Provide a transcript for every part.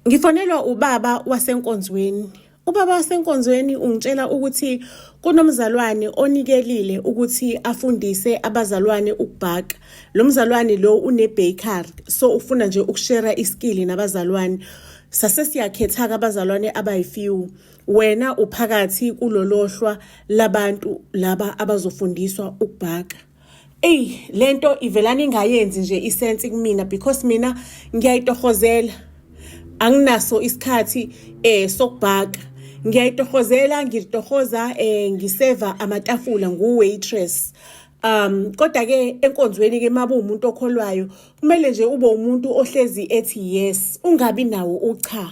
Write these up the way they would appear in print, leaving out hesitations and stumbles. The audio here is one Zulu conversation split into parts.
Ngifonelwa ubaba wasenkonzweni. Ubaba wasenkonzweni ungitshela ukuthi kunomzalwane onikelile ukuthi afundise abazalwane ukubhaka. Lo mzalwane lo une-bakery, so ufuna nje ukushera iskili nabazalwane. Sase siyakhetha-ke abazalwane abayi-few. Wena uphakathi kulolohlwa labantu laba abazofundiswa ukubhaka. Eyi, lento ivelana ingayenzi nje isense kumina because mina ngiyayitohozela. Anginaso isikhathi sokubhaka. Ngiyayitohozela, ngitohoza ngiseva amatafula ngu-waitress. Kodwa ke enkonzweni ke mabe umuntu okholwayo kumele nje ube umuntu ohlezi ethi yes, ungabi nawo ucha.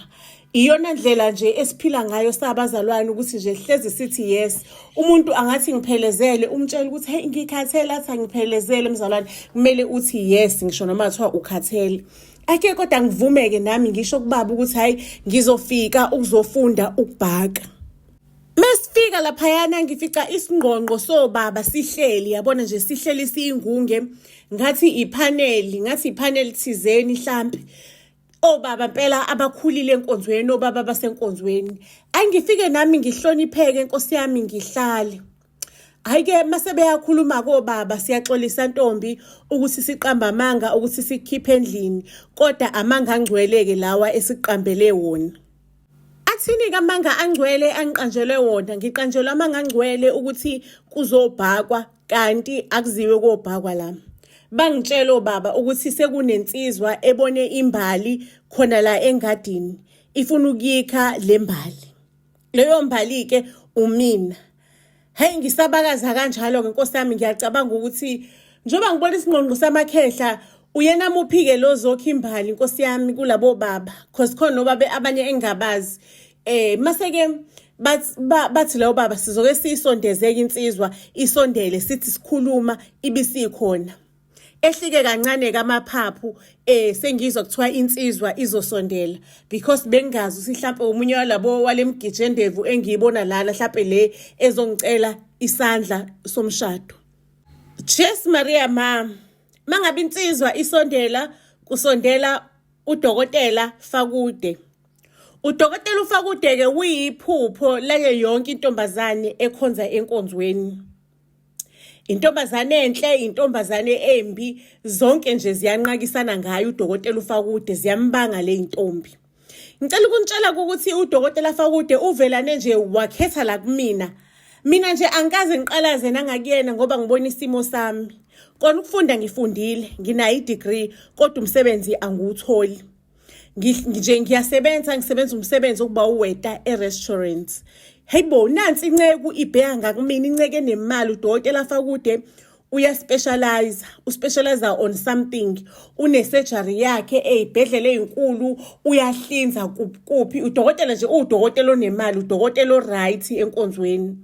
Iyona ndlela nje esiphila ngayo sabazalwane ukuthi nje hlezi sithi yes. Umuntu angathi ngiphelezele, umtshela ukuthi hey ngikhathele, athi angiphelezele mzalwane, kumele uthi yes ngisho noma kuthiwa ukhathele. Ake kodwa ngivumeke nami ngisho kubaba ukuthi hayi ngizofika ukuzofunda ukubhaka. Mesifika laphayana ngifica isingqongqo sobaba sihleli, yabona nje sihleli siyingunge, ngathi iphaneli, ngathi iphaneli thizeni hlampe. Obaba mpela abakhulile enkonzweni, obaba basenkonzweni. Angifike nami ngihlonipheke Nkosi yami ngihlale. Hhayi-ke mase beyakhuluma kobaba siyaxolisa ntombi ukuthi siqamba amanga ukuthi sikukhiphe endlini kodwa amanga angcwele-ke lawa esiqambele wona. Athini-ke amanga angcwele angiqanjelwe wona? Ngiqanjelwe amanga angcwele ukuthi kuzobhakwa kanti akuziwe kobhakwa la. Bangitshela obaba ukuthi sekunensizwa ebone imbali khona la engadini ifuna ukuyikha le mbali. Leyo mbali-ke umina. Hey ngisabakaza kanjalo-ke nkosi yami ngiyacabanga ukuthi njengoba ngibona isingqongqo samakhehla uyena muphi-ke lo zokha imbali nkosi yami kulabo baba cause khona obaba abanye engingabazi. Mase-ke bathi lawo baba sizoke siyisondeze-ke insizwa isondele sithi sikhuluma ibisikhona. Ehlike kancane-ke amaphaphu sengizwa kuthiwa insizwa izosondela because bengingazi ukuthi hlampe omunye walabo wale mgijendevu engiyibona lana hlampe le ezongicela isandla somshado. Jesu Maria ma, mangabe insizwa isondela kusondela uDokotela Fakude. Udokotela uFakude-ke uyiphupho layo yonke intombazane ekhonza enkonzweni. Intombazane enhle, intombazane embi, zonke nje ziyanqakisana ngayo udokotela uFakude, ziyambanga le intombi. Ngicela ukunitshela ukuthi udokotela Fakude uvelane nje wakhetha la kumina. Mina nje angikaze ngiqalaze nangakuyena ngoba ngibona isimo sami. Kona ukufunda ngifundile, nginayo i-degree kodwa umsebenzi angiwutholi. Nje ngiyasebenza, ngisebenza umsebenzi wokuba uweta e-restaurant. Hey bo, nansi inceku ibheka ngakumina, inceke enemali, udokotela Fakude uyaspecialize, uspecialize on something, une-surgery yakhe ey'bhedlela ey'nkulu, uyahlinza kuphi, udokotela nje uwudokotela onemali, udokotela o-right enkonzweni.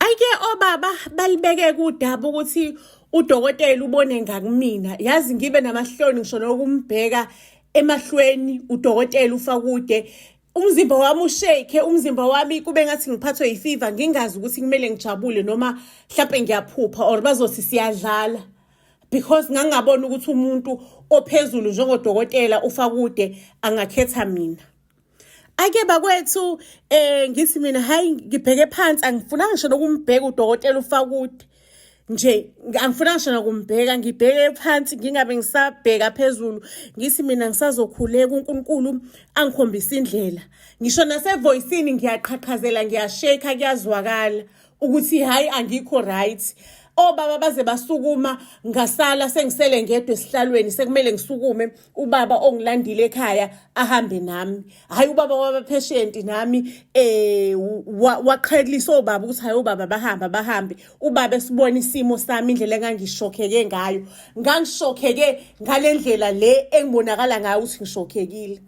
Ayike obaba balibeke kudaba ukuthi udokotela ubone ngakumina, yazi ngibe namahloni ngisho nokumbheka emahlweni udokotela uFakude. Umzimba wami ushake, umzimba wami kube ngathi ngiphathwe yifiva, ngingazi ukuthi kumele ngijabule noma mhlampe ngiyaphupha or bazothi siyadlala. Because ngangabona ukuthi umuntu ophezulu njengodokotela uFakude angakhetha mina. Ake bakwethu ngithi mina hayi ngibheke phansi angifunanga ngisho nokumbheka udokotela uFakude. Nje angifuna ngisho nokumbheka, ngibheke phansi ngingabe ngisabheka phezulu, ngithi mina ngisazokhuleka uNkulunkulu angikhombise indlela. Ngisho nasevoyisini ngiyaqhaqhazela, ngiyashake, kuyazwakala ukuthi hhayi angikho right. Obaba baze basukuma ngasala sengisele ngedwa esihlalweni, sekumele ngisukume ubaba ongilandile ekhaya ahambe nami. Hhayi ubaba waba-patient nami waqhelisa obaba ukuthi hhayi obaba bahamba bahambe. Ubaba esibona isimo sami indlela engangishokheke ngayo. Ngangishokheke ngale ndlela le engibonakala ngayo ukuthi ngishokhekile.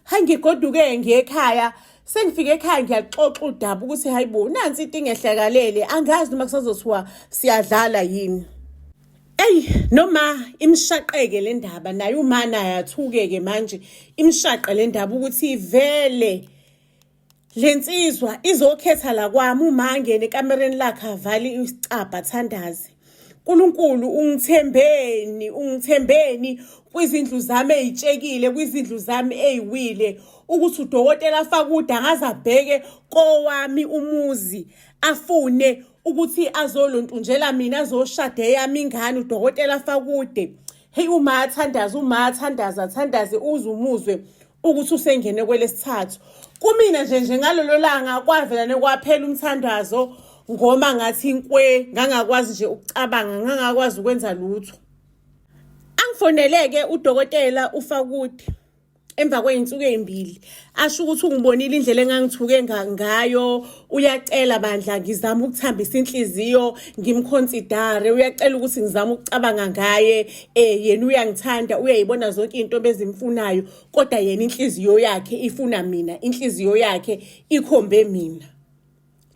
Hayi ngigoduke ngiye ekhaya, sengifike ekhaya ngiyaxoxa udaba ukuthi hayi bo nansi into ingehlakalele, angazi noma kusazothiwa siyadlala yini. Eyi noma imshaqeke le ndaba naye uma naye athuke-ke manje imshaqe le ndaba ukuthi vele le nsizwa izokhetha la kwami uma angene ekamereni lakhe avale isicabha athandaze. Nkulunkulu ungithembeni, ungithembeni kwizindlu zami ey'tshekile, kwizindlu zami ey'wile, ukuthi udokotela afakude angaze abheke kowami umuzi afune ukuthi azolontunjela mina azoshada eyami ingane udokotela afakude. Hey uma athandaza, uma athandaza, athandaze uze umuzwe ukuthi usengene kwelesithathu. Kumina nje nje ngalolo langa kwavela kwaphela umthandazo ngoma ngathi nkwe ngangakwazi nje ukucabanga ngangakwazi ukwenza lutho. Angifoneleke udokotela uFakude emva kwey'nsuku ey'mbili asho ukuthi ungibonile indlela engangithuke ngayo uyacela bandla ngizama ukuthambisa inhliziyo ngimkhonsidare uyacela ukuthi ngizama ukucabanga ngaye um yena uyangithanda uyayibona zonke iy'nto bezimfunayo kodwa yena inhliziyo yakhe ifuna mina inhliziyo yakhe ikhombe mina.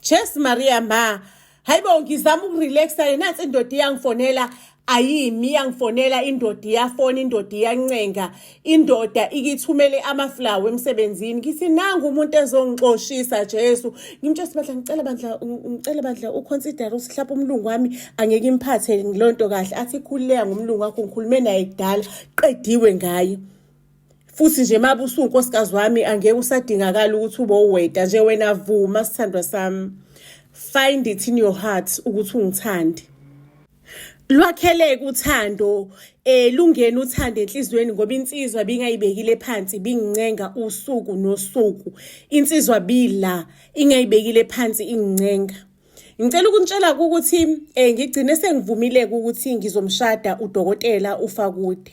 Jesu Maria ma hayibo ngizama ukurelaxa ke nansi indoda iyangifonela ayimi iyangifonela indoda iyafona indoda iyancenga indoda ikithumele amaflawa emsebenzini ngithi nangu umuntu ezongixoshisa Jesu ngimtshela bandla ngicela bandla ngicela bandla uconsider ukuthi mhlawumbe umlungu wami angeke imphathe ngilonto kahle athi khululeka ngomlungu wakho ngikhulume naye kudala qediwe ngaye futhi nje mabe usunkosikazi wami angeke usadingakala ukuthi ube uweda nje wena vuma sithandwa sami find it in your heart ukuthi ungithande lwakheleke uthando eh lungena uthando enhlizweni ngoba insizwa bingayibekile phansi bingincenga usuku nosuku insizwa bila ingayibekile phansi ingincenga Ngicela ukunitshela ukuthi eh ngigcine sengivumile ukuthi ngizomshada udokotela uFakude.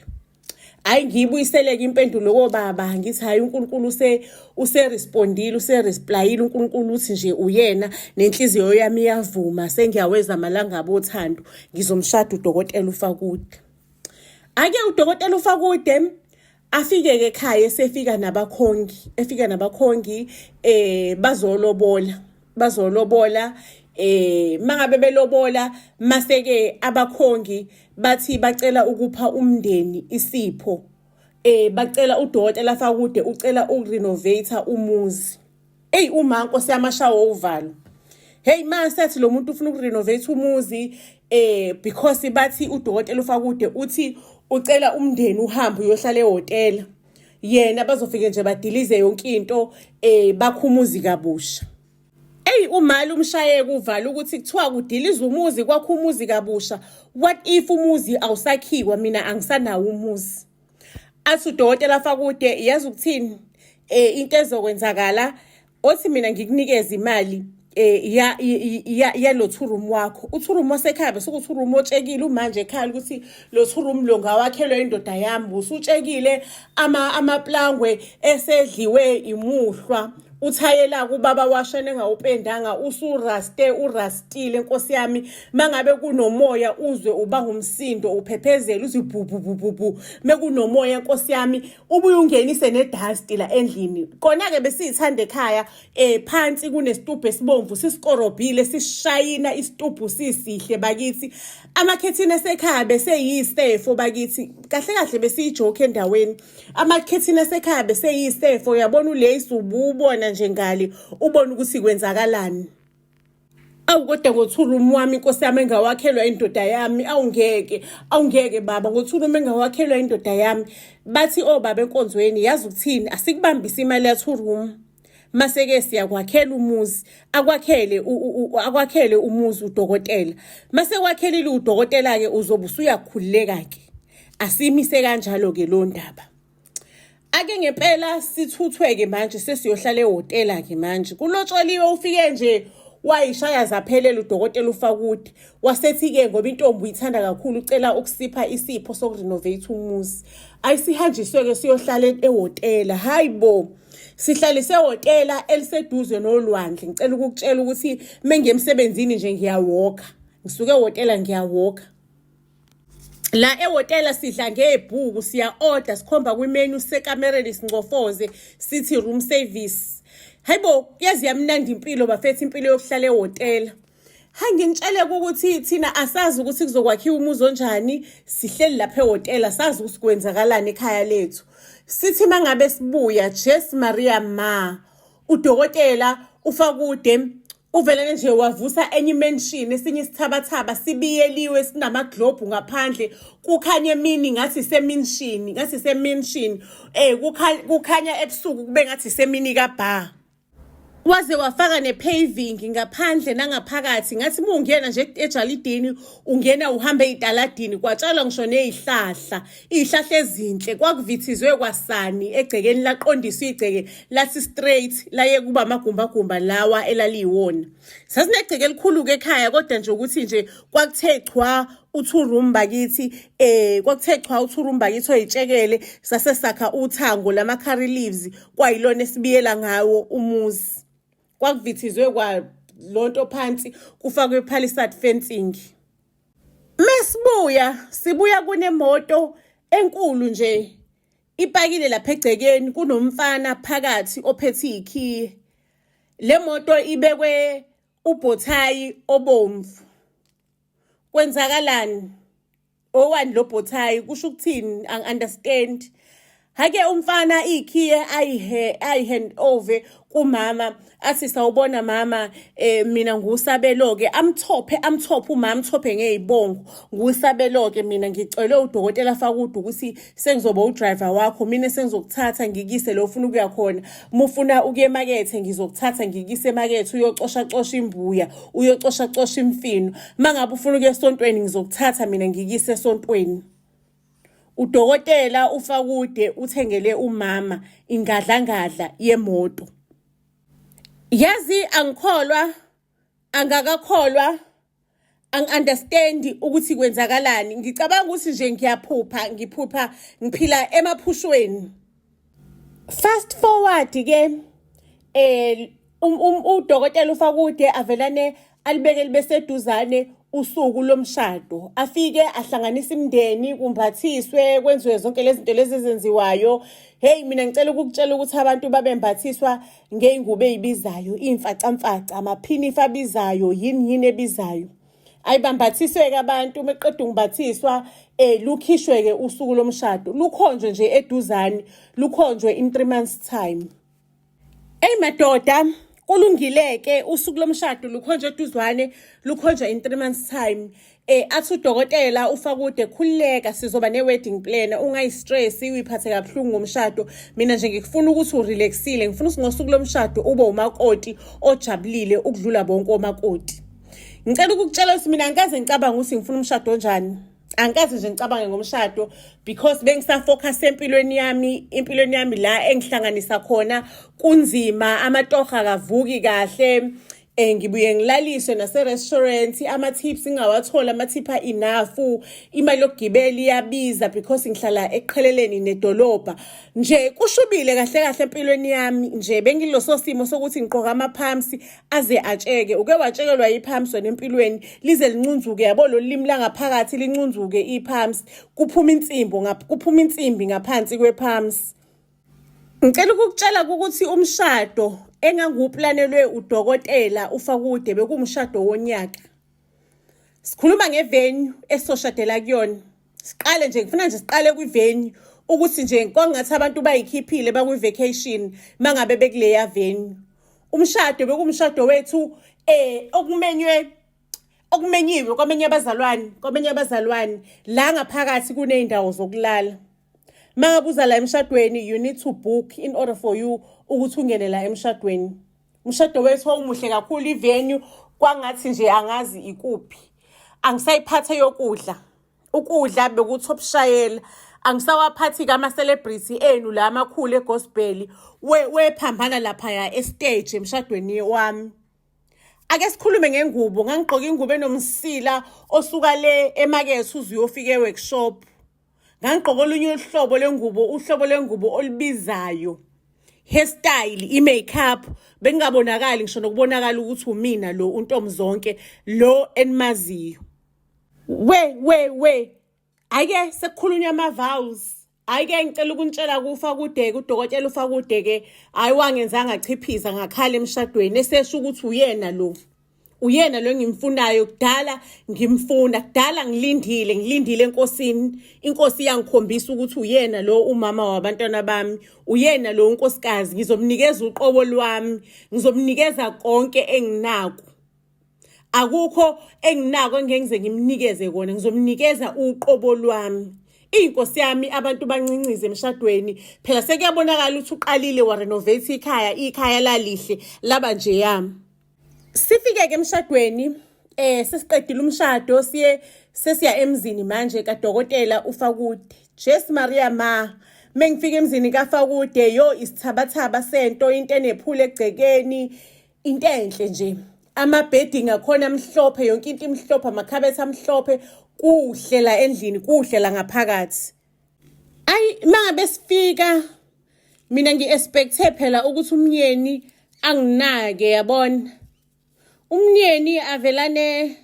Hayi ngiyibuyiseleke impendulo kobaba ngithi hayi uNkulunkulu use userespondile useresplayile uNkulunkulu uthi nje uyena nenhliziyo yami iyavuma sengiyaweza amalanga bothando ngizomshada udokotela uFakude. Ake udokotela uFakude afike-ke ekhaya esefika nabakhongi efika nabakhongi eh bazolobola bazolobola eh mangabe belobola maseke abakhongi bathi bacela ukupha umndeni isipho eh bacela udokotela Fakude ucela ukurenovate umuzi Ey uma nkosi yamashawo uvalo. Hey ma sathi lo muntu ufuna ukurenovate umuzi eh because bathi udokotela uFakude uthi ucela umndeni uhambe uyohlala ehhotela. Yena bazofike nje badilize yonke into eh bakhumuzi kabusha. Eyi umali umshaye kuvala ukuthi kuthiwa kudiliza umuzi kwakho umuzi kabusha. What if umuzi awusakhiwa mina angisanawo umuzi. Athi udokotela Fakude yazi ukuthini eh into ezokwenzakala othi mina ngikunikeze imali eh ya ya ya lo two room wakho u two room wasekhaya bese kuthi room otshekile umanje ekhaya ukuthi lo two room lo ngawakhelwe indoda yami usutshekile ama amaplangwe esedliwe imuhlwa uthayela kubaba washona engawupendanga usuraste urastile nkosi yami mangabe kunomoya uzwe ubanga umsindo uphephezela uthi bhu bhu bhu bhu mekunomoya nkosi yami ubuye ungenise nedust la endlini kona ke besiyithanda ekhaya eh phansi kunesitubhu esibomvu sisikorobhile sishayina isitubhu sisihle bakithi amakhethini asekhaya bese yisefo bakithi kahle kahle besiyijoke endaweni amakhethini asekhaya beseyisefo uyabona ulace ububona nje ngale ubona ukuthi kwenzakalani awu kodwa ngothurumu wami inkosi yami engawakhelwa indoda yami awungeke awungeke baba ngothurumu engawakhelwa indoda yami bathi obaba oh, enkonzweni yazi ukuthini asikubambise imali yathurumu maseke siyakwakhela umuzi akwakhele akwakhele umuzi udokotela mase kwakhelile udokotela ke uzobe usuyakhululeka ke asimise kanjalo ke lo ndaba ake ngempela sithuthwe-ke manje sesiyohlala ehhotela-ke manje kulotsholiwe ufike nje wayishaya zaphelela udokotela ufakude wasethi-ke ngoba intombi uyithanda kakhulu ucela ukusipha isipho sokurenovate umuzi ayisihanjiswe-ke siyohlala ehhotela hhayi bo sihlalise ehhotela eliseduze nolwandle ngicela ukukutshela ukuthi mengiye emsebenzini nje ngiyawokha ngisuke ehhotela ngiyawokha la ehhotela sidla ngebhuku siya-order sikhomba kwimenu sisekamereni sincofoze sithi room service hayibo yazi yamnandi impilo bafethu impilo yokuhlala ehhotela Hayi nginitshele ukuthi thina asazi ukuthi kuzokwakhiwa umuzi onjani sihleli lapha ehhotela sazi ukuthi kwenzakalani ekhaya lethu sithi mangabe sibuya Jesu Maria ma udokotela ufakude Uvelele nje wavusa enye imension esinye isithabathaba sibiyeliwe sinamaglobhu ngaphandle kukhanya emini ngathi seminshini ngathi seminshini eh kukhanya ebusuku kube ngathi semini kabar waze wafaka ne-paving ngaphandle nangaphakathi ngathi uma ungena nje ejalidini ungena uhambe ey'taladini kwatshalwa ngisho ney'hlahla iy'hlahla ezinhle kwakuvithizwe kwasani egcekeni laqondiswa igceke lathi straight laye kuba amagumbagumba lawa elaliyiwona sasinegceke elikhulu-ke ekhaya kodwa nje ukuthi nje kwakuthe chwa u-two room bakithi eh kwakuthe chwa u-two room bakithi oyitshekele sase sakha uthango lama-curry leaves kwayilona esibiyela ngawo umuzi kwakuvithizwe kwa lonto phansi kufakwe palisade fencing mesibuya sibuya kunemoto enkulu nje ipakile lapha egcekeni kunomfana phakathi ophethe ikhiye le moto ibekwe ubhothayi obomvu kwenzakalani owani lo bhothayi kusho ukuthini angi-understand hake umfana ikhiye ayihe ayi-hand over kumama athi sawubona mama eh mina ngusabelo ke amthophe amthophe umama amthophe ngezibongo ngusabelo ke mina ngicele udokotela Fakude ukuthi sengizoba udriver wakho mina sengizokuthatha ngikise lo ufuna ukuya khona mufuna ukuya emakethe ngizokuthatha ngikise emakethe uyocosha cosha imbuya uyocosha cosha imfino mangabe ufuna ukuya esontweni ngizokuthatha mina ngikise esontweni Udokotela uFakude uthengele umama ingadlangadla yemoto. Yazi angikholwa angakakholwa angi-understandi ukuthi kwenzakalani ngicabanga ukuthi nje ngiyaphupha ngiphupha ngiphila emaphushweni fast forward ke eh um, um, udokotela uFakude avelane alibeke libe seduzane usuku lomshado afike ahlanganise imindeni kumbathiswe kwenziwe zonke lezi zinto lezi ezenziwayo hey mina ngicela ukukutshela ukuthi abantu babembathiswa ngey'ngubo ey'bizayo iy'mfacamfaca amaphinifa abizayo yini yini ebizayo ayibambathiswe-ke abantu uma eqeda ukumbathiswa um lukhishwe-ke usuku lomshado lukhonjwe nje eduzane lukhonjwe in 3 months time Ey madoda kulungile-ke usuku lomshado lukhonjwa eduzwane lukhonjwa in 3 months time athi udokotela uFakude khululeka sizoba ne-wedding plan ungayistress uyiphathe kabuhlungu ngomshado mina nje ngikufuna ukuthi urelaxile ngifuna ukuthi ngosuku lomshado ube umakoti ojabulile ukudlula bonke omakoti ngicela ukukutshela ukuthi mina angikaze ngicabanga ukuthi ngifuna umshado onjani angikaze nje ngicabange ngomshado because bengisafocus empilweni yami empilweni yami la engihlanganisa khona kunzima amatoha akavuki kahle ngibuye ngilaliswe nase-restaurant ama-tips ngingawathola ama-tip enough imali yokugibela iyabiza because ngihlala eqheleleni nedolobha nje kushubile kahle kahle empilweni yami nje bengiloso simo sokuthi ngiqoka ama-pumps aze atsheke uke watshekelwa i-pumps wena empilweni lize lincunzuke yabo lolu limi langaphakathi lincunzuke i-pumps kuphuma insimbo kuphuma insimbi ngaphansi kwe-pumps ngicela ukukutshela ukuthi umshado engangiwuplanelwe udokotela uFakude bekuwumshado wonyaka sikhuluma ngevenue esizoshadela kuyona siqale nje ngifuna nje siqale kwivenue ukuthi nje kwangathi abantu bayikhiphile bakwi-vacation mangabe bekuleya venue umshado bekumshado wethu okumenywe okumenyiwe kwamenye abazalwane kwamenye abazalwane la ngaphakathi kuney'ndawo zokulala mangabe uza la emshadweni you need to book in order for you ukuthi ungene la emshadweni umshado wethu wawumuhle kakhulu ivenue kwangathi nje angazi ikuphi angisayiphathe yokudla ukudla bekuTop shayela angisawaphathi kama-celebrity enu la amakhulu egospel wephambana laphaya estage emshadweni wami ake sikhulume ngengubo ngangigqoka ingubo enomsila osuka le emakethe uze uyofika e-workshop ngangigqoka olunye uhlobo lwengubo uhlobo lwengubo olubizayo hairstyle i-makeup bengingabonakali ngisho nokubonakala ukuthi umina lo untomzonke lo enimaziyo we we we ake sekukhulunywa ama-vows Hayi-ke ngicela ukunitshela kuFakude-ke udokotela uFakude-ke hhayi wangenzanga chiphiza ngakhala emshadweni esesho ukuthi uyena lo. Uyena lo engimfunayo kudala ngimfuna kudala ngilindile ngilindile enkosini. Inkosi iyangikhombisa ukuthi uyena lo umama wabantwana bami, uyena lo unkosikazi, ngizomnikeza uqobo lwami, ngizomnikeza konke enginako. Akukho enginako engeke ngize ngimnikeze kona, ngizomnikeza uqobo lwami. Inkosi yami abantu bancincize emshadweni phela sekuyabonakala ukuthi uqalile warenovate ikhaya, ikhaya lalihle laba nje yami. Sifike-ke emshadweni sesiqedile umshado siye sesiya emzini manje kadokotela uFakude. Jesu Maria ma mengifika emzini kaFakude yo isithabathaba sento into enephula egcekeni into enhle nje amabhedi ngakhona amhlophe yonke into imhlophe amakhabethe amhlophe kuhle la endlini kuhle la ngaphakathi. Ayi mangabe sifika mina ngi-expecthe phela ukuthi umyeni anginake yabona. Umyeni avelane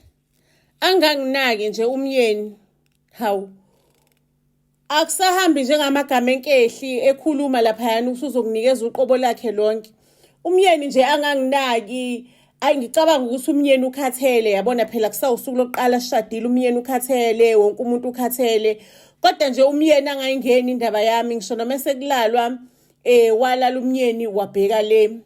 anganginaki nje umyeni. Hawu. Akusahambi njengamagama enkehli ekhuluma laphayana ukuthi uzokunikeza uqobo lakhe lonke. Umyeni nje anganginaki. Ayi ngicabanga ukuthi umyeni ukhathele yabona phela kusawusuku lokuqala sishadile umyeni ukhathele wonke umuntu ukhathele. Kodwa nje umyeni angayingeni indaba yami ngisho noma sekulalwa walala umyeni wabheka le.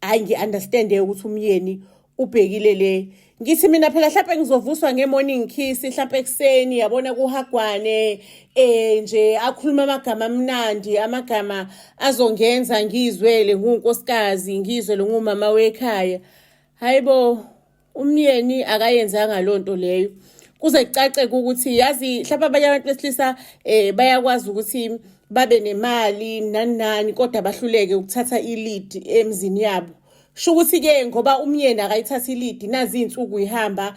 Hayi ngi-understande ukuthi umyeni ubhekile le. Ngithi mina phela hlampe ngizovuswa nge-morning kiss hlampe ekuseni yabona kuhagwane nje akhuluma amagama amnandi amagama azongenza ngizwele ngunkosikazi ngizwele ngumama wekhaya. Hayibo umyeni akayenzanga lonto leyo. Kuze kucace ukuthi yazi mhlawumbe abanye abantu besilisa bayakwazi ukuthi babe nemali nani nani kodwa bahluleke ukuthatha i-lead emzini yabo. Sho ukuthi-ke ngoba umyeni akayithatha i-lead nazi iy'nsuku ihamba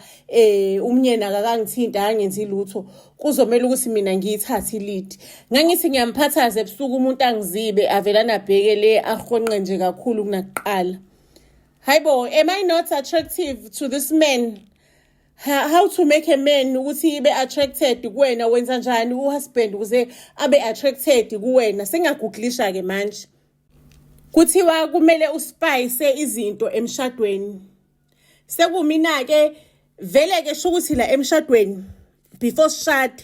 umyeni akakangithinta akangenzi lutho kuzomele ukuthi mina ngiyithathe i-lead. Ngangithi ngiyamphathaza ebusuku umuntu angizibe avelane abheke le ahonqe nje kakhulu kunakuqala. Hayibo, am I not attractive to this man? How to make a man ukuthi ibe attracted kuwena wenza njani uhusband ukuze abe attracted kuwena? Sengiyaguglisha ke manje. Kuthiwa kumele uspice izinto emshadweni. Sekumina ke vele ke sho ukuthi la emshadweni before sishade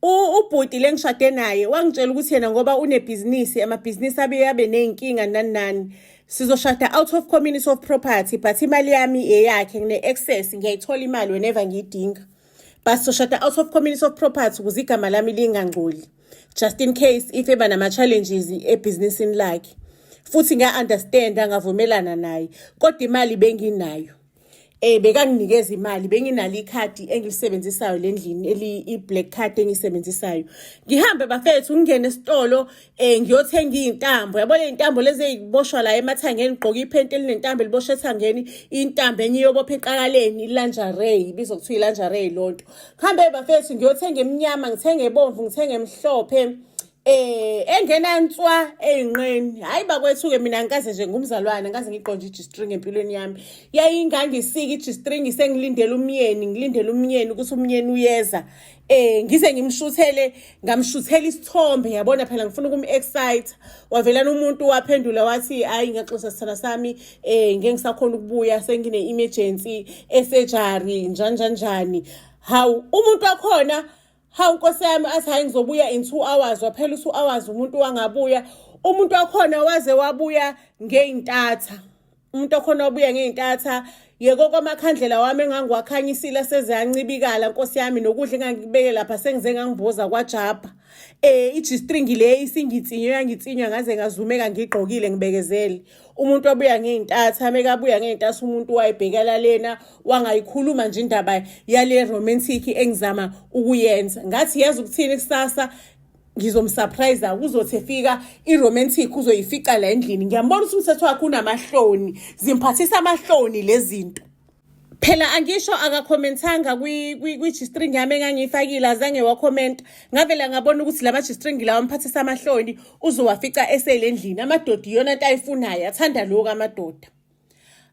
ubhuti lengishade naye wangitshela ukuthi yena ngoba unebhizinisi amabhizinisi abe abe ney'nkinga nani nani sizoshada out of community of property but imali yami eyakhe ngine-access ngiyayithola imali whenever ngiyidinga but sizoshada out of community of property ukuze igama lami lingangcoli just in case if eba nama-challenges ebhizinisini lakhe futhi nga-understanda ngavumelana naye kodwa imali benginayo. Bekanginikeza imali benginalo ikhadi engilisebenzisayo lendlini eli i-black card engiyisebenzisayo. Ngihambe bafethu ngingene esitolo ngiyothenga iy'ntambo yabona iy'ntambo lezi ey'boshwa la emathangeni ngigqoke iphenti elinentambo eliboshwa ethangeni intambo enye iyobopha eqakaleni i-lingerie ibizwa kuthiwa i-lingerie lonto. Ngihambe bafethu ngiyothenga emnyama ngithenge ebomvu ngithenge emhlophe engena ntswa eyinqeni. Hayi bakwethu ke mina ngikaze nje ngumzalwane ngikaze ngiqonje i-G-string empilweni yami. Yayingangisika i-G-string sengilindele umyeni ngilindele umyeni ukuthi umyeni uyeza. Ngize ngimshuthele ngamshuthela isithombe yabona phela ngifuna ukum-excite. Wavelana umuntu waphendula wathi hayi ngiyaxolisa sithanda sami ngeke ngisakhona ukubuya sengine emergency e-surgery njani njani njani. Hawu umuntu wakhona hawu nkosi yami athi hayi ngizobuya in 2 hours waphela u-2 hours umuntu wangabuya. Umuntu wakhona waze wabuya ngey'ntatha. Umuntu wakhona wabuya ngey'ntatha yeko kwamakhandlela wami engangiwakhanyisile aseze ancibikala nkosi yami nokudla engangikubeke lapha sengize ngangimboza kwajabha. I-G-string le isingitsinye yangitsinywa ngaze ngazumeka ngigqokile ngibekezele. Umuntu wabuya ngey'ntatha mekabuya ngey'ntatha umuntu wayibhekela lena wangayikhuluma nje indaba yale romantic engizama ukuyenza. Ngathi yazi ukuthini kusasa ngizomsurprise kuzothi efika i-romantic uzoyifica la endlini. Ngiyambona ukuthi umthetho wakhe unamahloni, zimphathisa amahloni lezi zinto. Phela angisho akakhomentanga kwi-G-string yami engangiyifakile azange wakhomenta. Ngavela ngabona ukuthi lama G-string lawa amphathisa amahloni uzowafica esele endlini. Amadoda iyona nto ayifunayo, athanda lokhu amadoda.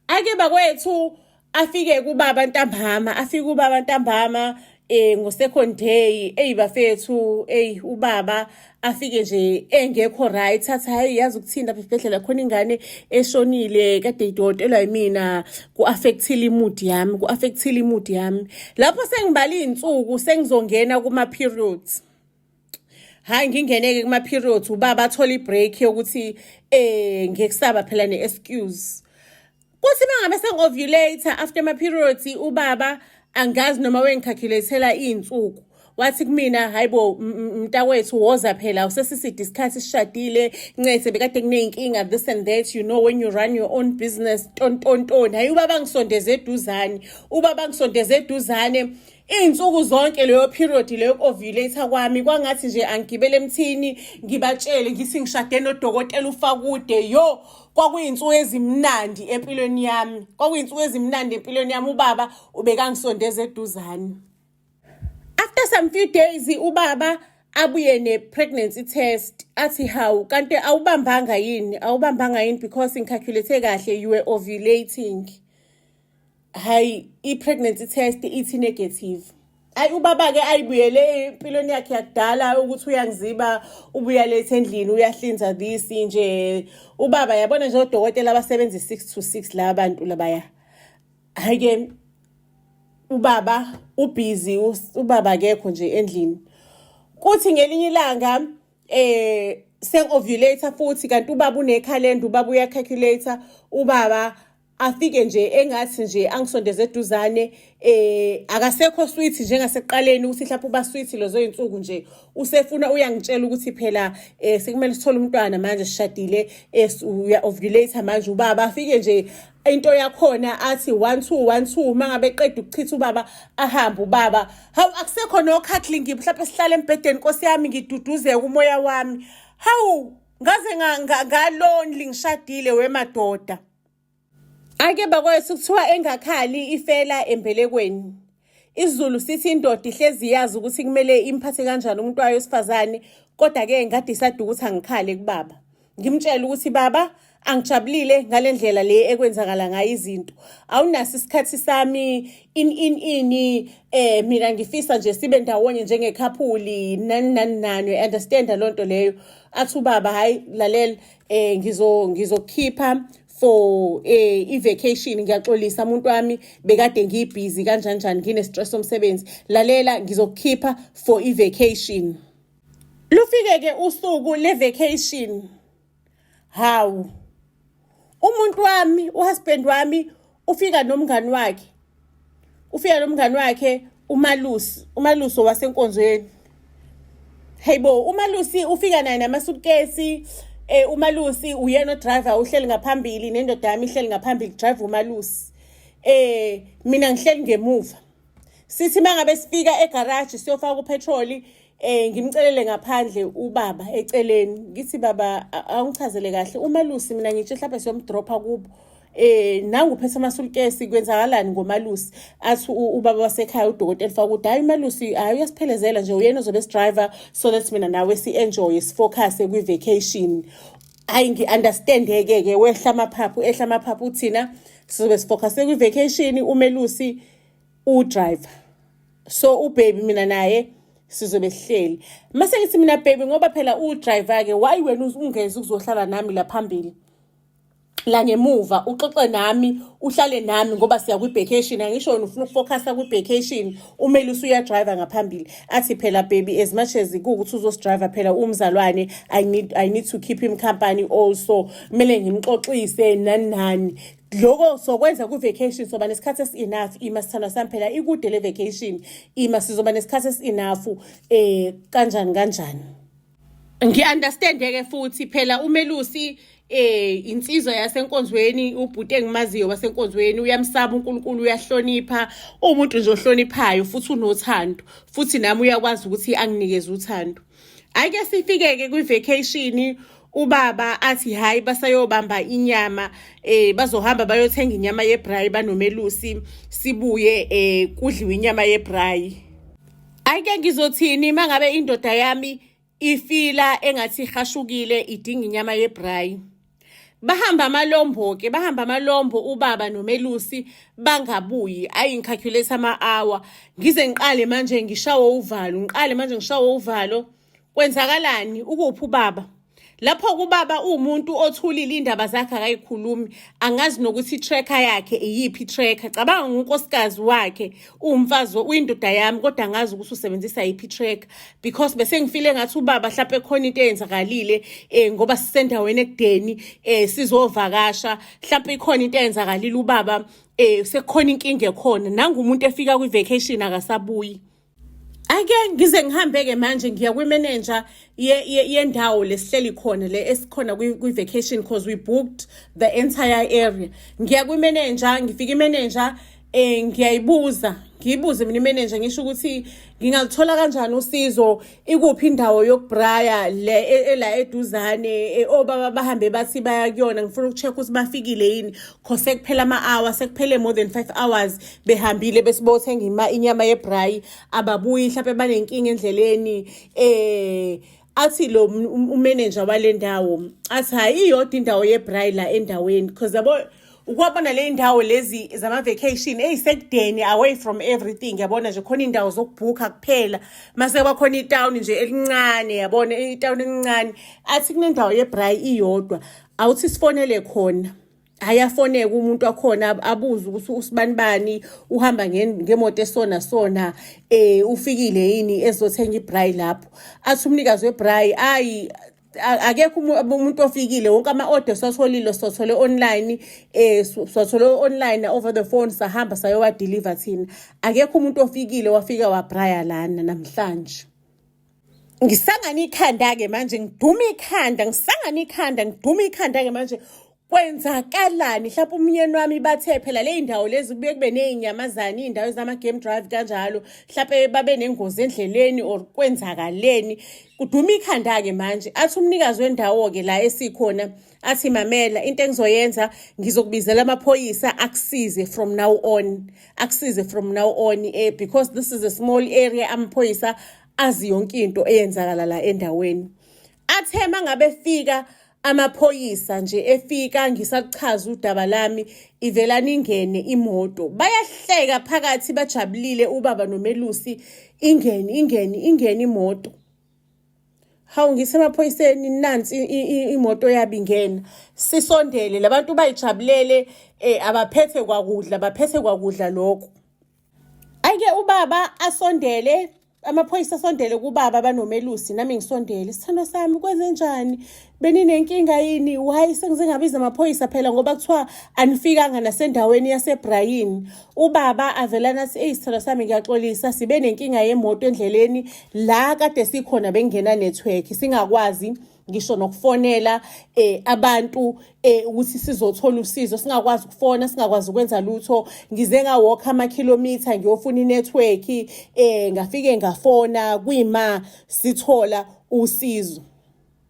Ake bakwethu afike kubaba ntambama, afike ubaba ntambama. Ngo-second day, eyi bafethu, eyi ubaba afike nje engekho right, athi hayi, yazi ukuthini, lapha esibhedlela khona ingane eshonile kade idokotelwa yimina, ku-affectile i-mood yami, ku-affectile i-mood yami. Lapho sengibala iy'nsuku, sengizongena kuma-periods. Hayi, ngingeneke kuma-periods, ubaba athole i-break yokuthi ngekusaba phela ne-excuse. Kuthi mangabe sengi-ovulate after ama-periods, ubaba angazi noma wengicalculathela iy'nsuku, wathi kumina, "Hayibo mntakwethu, woza phela, usesiside isikhathi sishadile, ncese bekade kuney'nkinga, this and that, you know when you run your own business, tontontoni." Hayi, ubaba ngisondeze eduzane, ubaba ngisondeze eduzane iy'nsuku zonke leyo period leyo ovulate kwami, kwangathi nje angigibele emthini ngibatshele ngithi ngishade nodokotela uFakude. Yo, kwakuyinsuku ezimnandi empilweni yami, kwakuyinsuku ezimnandi empilweni yami. Ubaba ubekangisondeza eduzane. After some few days, ubaba abuye ne-pregnancy test, athi, "Hawu, kanti awubambanga yini? Awubambanga yini? Because ngicalculate kahle, you were ovulating." Hayi, i-pregnancy test ithi negative. Ayi, ubaba-ke ayibuyele empilweni yakhe yakudala ukuthi uyangiziba, ubuya letha endlini, uyahlinza this nje. Ubaba, yabona nje, odokotela abasebenza 6 to 6 laba bantu labaya. Hhayi-ke, ubaba ubhizi, ubaba akekho nje endlini. Kuthi ngelinye ilanga sengi-ovulate futhi, kanti ubaba unekhalenda, ubaba uyacalculate. Ubaba afike nje engathi nje angisondeze eduzane, akasekho sweet njengasekuqaleni ukuthi mhlawumbe uba sweet lezo iy'nsuku nje. Usefuna uyangitshela ukuthi phela sekumele sithole umntwana manje, sishadile, uya-ovulate manje. Ubaba afike nje into yakhona athi 1 2 1 2. Uma ngabe eqeda ukuchitha ubaba, ahambe ubaba. Hawu, akusekho no-cuddling, mhlawumbe sihlale embhedeni, nkosi yami, ngiduduzeke umoya wami. Hawu, ngaze nga-lonely ngishadile, wemadoda. Ake bakwethu, kuthiwa engakhali ifela embelekweni. IsiZulu sithi indoda ihlezi yazi ukuthi kumele imphathe kanjani umuntu wayo wesifazane, kodwa-ke ngadecide ukuthi angikhale kubaba. Ngimtshele ukuthi, "Baba, angijabulile ngale ndlela le ekwenzakala ngayo izinto. Awunaso isikhathi sami, in in ini, mina ngifisa nje sibe ndawonye njenge-couple, nani nani nani, understand lonto leyo." Athi ubaba, "Hayi, lalela, ngizokhipha for i-vacation. Ngiyaxolisa umuntu wami, bekade ngibhizi kanjani njani, ngine stress somsebenzi. Lalela, ngizokukhipha for i-vacation." Lufike ke usuku le-vacation. Hawu, umuntu wami, uhusband wami, ufika nomngani wakhe, ufika nomngani wakhe uMalusi, uMalusi wasenkonzweni. Hey bo, uMalusi ufika naye namasutkesi. Umalusi uyena driver, uhleli ngaphambili, nendoda yami ihleli ngaphambili, drive uMalusi, mina ngihleli ngemuva. Sithi mangabe sifika egarage siyofaka upetrol, ngimcelele ngaphandle ubaba eceleni, ngithi, "Baba, awungichazele kahle, uMalusi mina ngitshe mhlawumbe siyomdropha kubo, nangu uphethe amasulukesi, kwenzakalani ngoMalusi?" Athi ubaba wasekhaya, udokotela Fakude, "Hayi, uMalusi, hayi, uyasiphelezela nje, uyena ozobe sidriver so that mina nawe si-enjoy, sifocus kwi-vacation." Hayi, ngi-understand-ke ke, wehla amaphaphu, ehla amaphaphu, thina sizobe sifocuse kwi-vacation, uMelusi udriver, so ubaby mina naye sizobe sihleli. Mase ngithi mina, "Baby, ngoba phela udriver ke, why wena ungezi ukuzohlala nami la phambili, la ngemuva, uxoxe nami, uhlale nami, ngoba siya kwi-vacation? Angisho wena ufuna ukufocusa kwi-vacation, uMelusi uyadriver ngaphambili." Athi, "Phela baby, as much as kuwukuthi uzosidriver, phela umzalwane, I need to keep him company also, kumele ngimxoxise, nani nani. Loko sokwenza ku-vacation, soba nesikhathi esi-enough. Ima, sithandwa sami, phela ikude le vacation, ima, sizoba nesikhathi esi-enough, kanjani kanjani." Ngi-understand-ke futhi phela uMelusi insizwa yasenkonzweni, ubhuti engimaziyo wasenkonzweni, uyamsaba uNkulunkulu, uyahlonipha, umuntu nje ohloniphayo, futhi unothando, futhi nami uyakwazi ukuthi anginikeze uthando. Ake sifike-ke kwi-vacation, ubaba athi hayi, basayobamba inyama, bazohamba bayothenga inyama yebraai banoMelusi, sibuye kudliwe inyama yebraai. Ake ngizothini mangabe indoda yami ifila engathi ihashukile, idinga inyama yebraai? Bahamba amalombo-ke, bahamba amalombo ubaba nomelusi bangabuyi. Ayi ngikhalculate ama-hour. Ngize ngiqale manje ngishawe uvalo, ngiqale manje ngishawe uvalo. Kwenzakalani? Ukuphi ubaba? Lapho kubaba uwumuntu othulile indaba zakhe akayikhulumi, angazi nokuthi i-tracker yakhe iyiphi i-tracker. Cabanga ngunkosikazi wakhe, uwumfazi, uyindoda yami kodwa angazi ukuthi usebenzisa yiphi i-tracker because bese ngifile ngathi ubaba mhlawumbe khona into eyenzakalile ngoba sisendaweni ekudeni sizovakasha, mhlawumbe ikhona into eyenzakalile ubaba sekukhona inkinga ekhona. Nangu umuntu efika kwi-vacation akasabuyi. Ake ngize ngihambe-ke manje ngiya kwi-manager yendawo lesihleli khona le esikhona kwi-vacation because we booked the entire area. Ngiya kwi-manager, ngifika i-manager ngiyayibuza, ngiyibuze mina i-manager ngisho ukuthi ngingalithola kanjani usizo, ikuphi indawo yokubraya le ela eduzane obaba bahambe bathi baya kuyona, ngifuna ukucheck ukuthi bafikile yini cause sekuphela ama-hour, sekuphele more than 5 hours behambile besibothenga inyama yebrayi, ababuyi mhlawumbe banenkinga endleleni. Athi lo umanager wale ndawo athi hayi iyodwa indawo yebrayi la endaweni because yabo ukwabona le ndawo lezi zama-vacation eyisekudeni away from everything, yabona nje khona iy'ndawo zokubhukha kuphela mase kuba khona itawuni nje elincane, yabona itawuni elincane. Athi kunendawo yebrayi iyodwa, awuthi sifonele khona. Ayafoneka umuntu wakhona abuze ukuthi usibanibani uhamba ngemoto esona sona ufikile yini ezothenga ibrayi lapho. Athi umnikazi webrayi ayi akekho umuntu ofikile, wonke ama-order siwatholile, siwathole online, siwathole online over the phone, sahamba sayowa-deliver thina, akekho umuntu ofikile wafika wabraya lana namhlanje. Ngisangana ikhanda-ke manje, ngiduma ikhanda, ngisangana ikhanda, ngiduma ikhanda-ke manje, kwenzakalani? Mhlawumbe umyeni wami bathe phela le ndawo lezi kubuye kube ney'nyamazane, iy'ndawo ezama-game drive kanjalo, mhlawumbe babe nengozi endleleni or kwenzakaleni. Kuduma ikhanda-ke manje. Athi umnikazi wendawo-ke la esikhona, athi mamela, into engizoyenza ngizokubizela amaphoyisa akusize from now on, akusize from now on because this is a small area, amaphoyisa azi yonke into eyenzakala la endaweni. Athe mangabe fika amaphoyisa nje efika ngisakuchaza udaba lami, ivelana ingene imoto, bayahleka phakathi bajabulile ubaba nomelusi, ingene ingene ingene imoto. Hawu, ngisemaphoyiseni, nansi imoto yabi ingena, sisondele labantu bayijabulele abaphethe kwakudla, baphethe kwakudla lokho. Ake ubaba asondele, amaphoyisa asondele kubaba banomelusi, nami ngisondele. Sithando sami, kwenze njani? Beninenkinga yini? Why sengize ngabiza amaphoyisa phela ngoba kuthiwa anifikanga nasendaweni yaseBrayini? Ubaba avelana athi eyi sithando sami, ngiyaxolisa, sibe nenkinga yemoto endleleni, la kade sikhona bengena network, singakwazi ngisho nokufonela abantu ukuthi sizothola usizo, singakwazi ukufona, singakwazi ukwenza lutho. Ngize ngawalk amakhilomitha ngiyofuna inetwork, ngafike ngafona kuyima sithola usizo.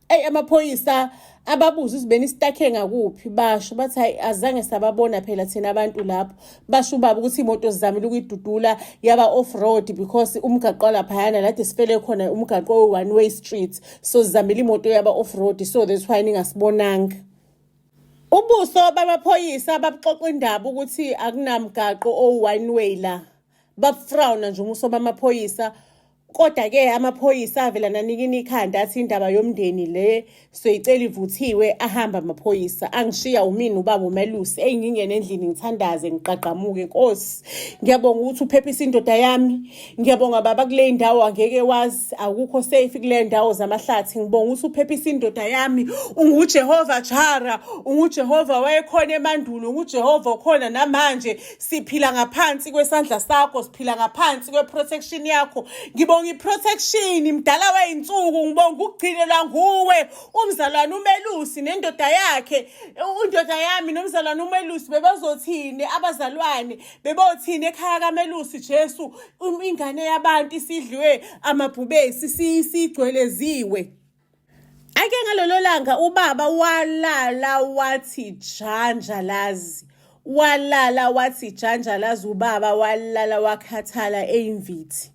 Ey, amaphoyisa ababuza ukuthi benistakhe ngakuphi, basho bathi hayi azange sababona phela thina abantu lapho. Basho ubaba ukuthi imoto sizamile ukuyidudula yaba off road because umgaqo laphayana lade sifele khona umgaqo we-one way street, so sizamile imoto yaba off road, so that's why ningasibonanga. Ubuso bamaphoyisa babuxoxa indaba ukuthi akunamgaqo owu-one way la, babufrawuna nje umuso bamaphoyisa. Kodwa-ke amaphoyisa avela nanikini ikhanda athi indaba yomndeni le soyicela ivuthiwe. Ahamba amaphoyisa angishiya umina ubaba umelusi. Eyi, ngingene endlini ngithandaze ngiqaqamuke, Nkosi ngiyabonga ukuthi uphephise indoda yami, ngiyabonga baba, kule ndawo angeke wazi, akukho safe kule ndawo zamahlathi, ngibonga ukuthi uphephise indoda yami. UnguJehova Jara, unguJehova wayekhona emandulo, unguJehova okhona namanje, siphila ngaphansi kwesandla sakho, siphila ngaphansi kwe-protection yakho. Ngibonga i-protection mdala wey'nsuku, ngibonga ukugcinelwa nguwe umzalwane umelusi nendoda yakhe. Indoda yami nomzalwane umelusi bebazothini? Abazalwane bebothini ekhaya kamelusi? Jesu, ingane yabantu isidliwe amabhubesi, sigcweleziwe. Ake ngalolo langa ubaba walala wathi janjalazi, walala wathi janjalazi ubaba, walala wakhathala eyimvithi.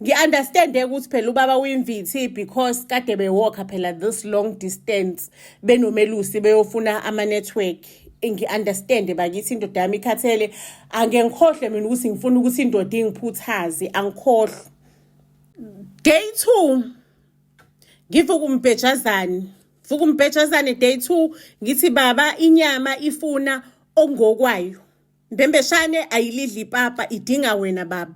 Ngi-understande ukuthi phela ubaba uyimvithi because kade bewalka phela this long distance benomelusi beyofuna ama-network. Ngi-understande bakithi, indoda yami ikhathele. Angeke ngikhohlwe mina ukuthi ngifuna ukuthi indoda ingiphuthaze, angikhohlwa. Day 2 ngivuka umbhejazane, vuka umbhejazane day 2, ngithi baba inyama ifuna okungokwayo. Mbembeshane ayilidli ipapa, idinga wena baba.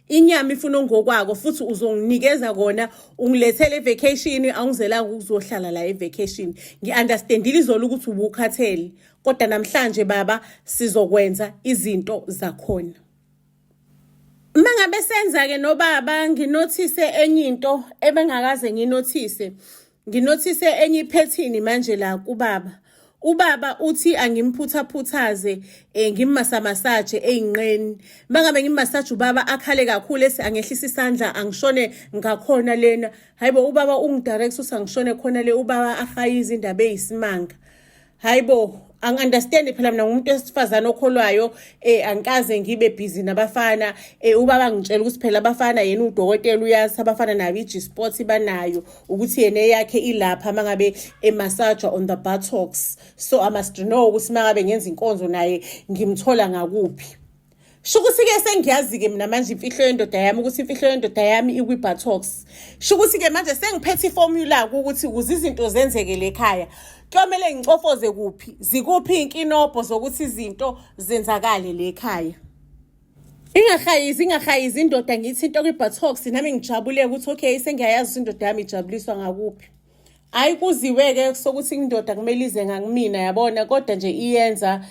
Inyama ifuna ongokwako futhi uzonginikeza kona, ungilethele evacation, awungizelanga ukuzohlala la evacation. Ngi-understandile izolo ukuthi ubukhathele, kodwa namhlanje baba sizokwenza izinto zakhona. Uma ngabe senza-ke nobaba, nginothise enye into ebengakaze nginothise. Nginothise enye iphethini manje la kubaba. Ubaba uthi angimphuthaputhaze ngimmasamasaje ey'nqeni. Uma ngabe ngimmasaje ubaba akhale kakhulu ethi angehlisa isandla angishone ngakhona lena. Hayibo, ubaba ungidirect ukuthi angishone khona le, ubaba ahayize indaba eyisimanga. Hayibo, angi-understand phela mina ngumuntu wesifazane okholwayo, angikaze ngibe busy nabafana. Ubaba ngitshela ukuthi phela abafana yena udokotela uyazi abafana nabo i-G-spot banayo, ukuthi yena eyakhe ilapha mangabe emassage on the buttocks. So I must know ukuthi mangabe ngenza inkonzo naye ngimthola ngakuphi. Shukuthi-ke sengiyazi-ke mina manje imfihlo yendoda yami, ukuthi imfihlo yendoda yami ikwi-buttocks. Shukuthi-ke manje sengiphethe iformula ukuthi ukuze izinto zenzeke le khaya kuyomele ngicofoze kuphi, zikuphi iy'nkinobho zokuthi izinto zenzakale le khaya. Ingahayizi, ingahayizi indoda, ngithi into kwi-buttocks, nami ngijabule ukuthi okay, sengiyayazi ukuthi indoda yami ijabuliswa ngakuphi. Hayi, kuziwe-ke sokuthi indoda kumele ize ngakumina, yabona, kodwa nje iyenza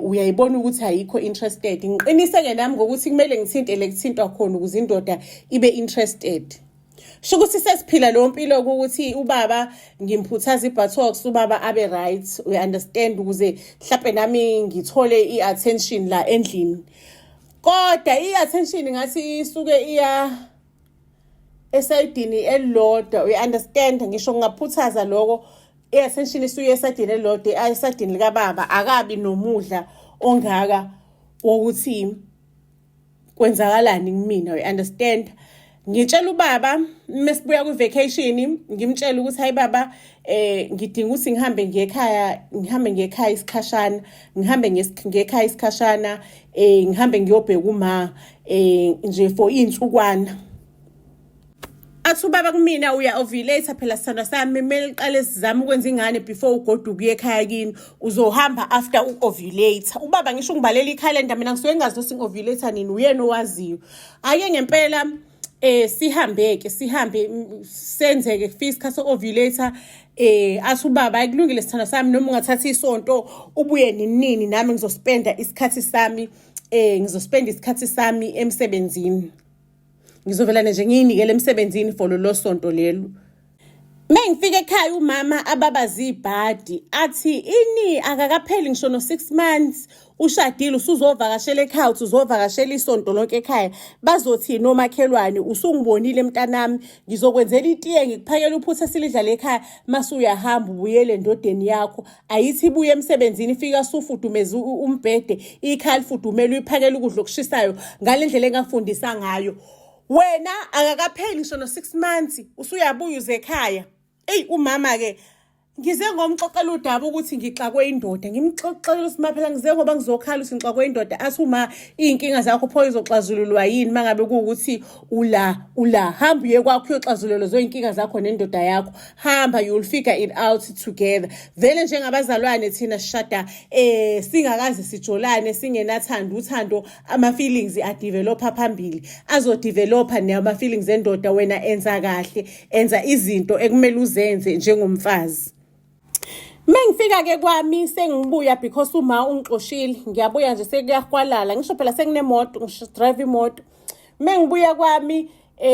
uyayibona ukuthi ayikho interested. Ngiqiniseke nami ngokuthi kumele ngithinte le kuthintwa khona ukuze indoda ibe interested. Sho ukuthi sesiphila leyo mpilo ukuthi ubaba ngimphuthaza i-buttocks, ubaba abe right, we understand, ukuze mhlawumbe nami ngithole i-attention la endlini. Kodwa i-attention ngathi isuke iya esayidini elilodwa, we understand. Ngisho ngingaphuthaza lokho, i-attention isuke esayidini elilodwa, esayidini likababa. Akabi nomudla ongaka wokuthi kwenzakalani kumina, we understand. Ngitshela ubaba mesibuya kwi-vacation, ngimtshela ukuthi hayi baba, ngidinga ukuthi ngihambe ngiye ekhaya, ngihambe ngiye ekhaya isikhashana, ngihambe ngiye ekhaya isikhashana, ngihambe ngiyobheka uma nje for iy'nsukwana. Athi ubaba kumina, uya ovulate phela sithandwa sami, kumele uqale sizame ukwenza ingane before ugoduke uye ekhaya kini, uzohamba after u-ovulate. Ubaba ngisho ungibalela ikhalenda, mina ngisuke ngingazi ukuthi ngi-ovulate nini, uyena owaziyo. Ake ngempela sihambe-ke, sihambe senzeke kufika isikhathi so-ovulate. Athi ubaba, akulungile sithandwa sami, noma ungathatha isonto ubuye ninini, nami ngizospenda isikhathi sami, ngizospenda isikhathi sami emsebenzini, ngizovelane nje ngiyinikele emsebenzini for lolo sonto lelo. Mengifika ekhaya umama ababaza ibhadi, athi ini akakapheli ngisho no-6 months ushadile, usuzovakashela ekhaya, uthi uzovakashela isonto lonke ekhaya, bazothini omakhelwane? Usungibonile mntanami, ngizokwenzela itiye, ngikuphakela uphuthu esilidlala ekhaya, mase uyahamba ubuyele endodeni yakho. Ayithi ibuye emsebenzini, ifika sufudumeza umbhede, ikhaya lifudumele, uyiphakela ukudla okushisayo ngale ndlela engafundisa ngayo wena. Akakapheli ngisho no-6 months usuyabuya uze ekhaya. Eyi, umama-ke ngize ngomxoxela udaba ukuthi ngixakwe indoda, ngimxoxela ukuthi ma phela ngize ngoba ngizokhala ukuthi ngixakwe indoda. Athi uma, iy'nkinga zakho pho izoxazululwa yini uma ngabe kuwukuthi ula ula? Hamba uye kwakho uyoxazulula lezo y'nkinga zakho nendoda yakho, hamba, you'll figure it out together. Vele njengabazalwane thina sishada singakaze sijolane, singenathando uthando, ama-feelings adevelopa phambili, azodevelopa nama-feelings endoda. Wena enza kahle, enza izinto ekumele uzenze njengomfazi. Mengifika-ke kwami sengibuya because uma ungixoshile, ngiyabuya nje sekuyahwalala, ngisho phela sekunemoto, ngisho drive imoto. Mengibuya kwami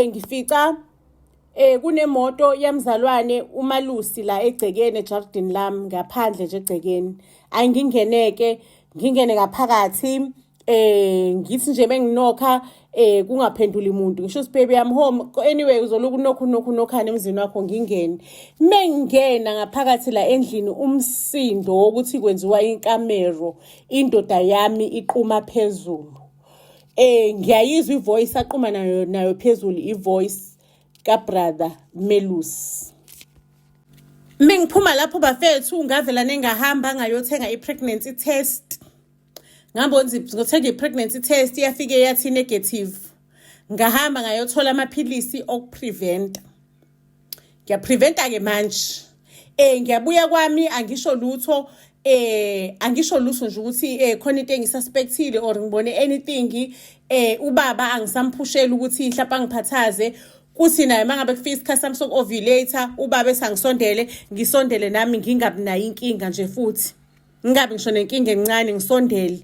ngifica kunemoto yamzalwane umalusi la egcekeni, ejardini lami ngaphandle nje egcekeni. Ayingingeneke, ngingene ngaphakathi, ngithi nje benginokha kungaphenduli umuntu. Ngisho ukuthi, "Baby, I'm home." Anyway, uzoloku unokha, unokha, unokhana emzini wakho. Ngingene, mengingena ngaphakathi la endlini, umsindo wokuthi kwenziwa inkamero, indoda yami iquma phezulu. Ngiyayizwa ivoice aquma nayo nayo phezulu, ivoice kabrother Melusi. Mengiphuma lapho bafethu, ngavela nengahamba ngayothenga i-pregnancy test. Ngihamba ngothenga i-pregnancy test, yafike yathi negative. Ngahamba ngayothola amaphilisi okupreventa. Ngiyapreventa-ke manje. Ngiyabuya kwami, angisho lutho, angisho lutho nje ukuthi khona into engisuspectile or ngibone anything. Ubaba angisamphusheli ukuthi mhlawumbe angiphathaze, kuthi naye mangabe kufika isikhathi sami soku-ovulate, ubaba esangisondele, ngisondele nami, ngingabi nayo inkinga nje futhi, ngingabi ngisho nenkinga encane, ngisondele.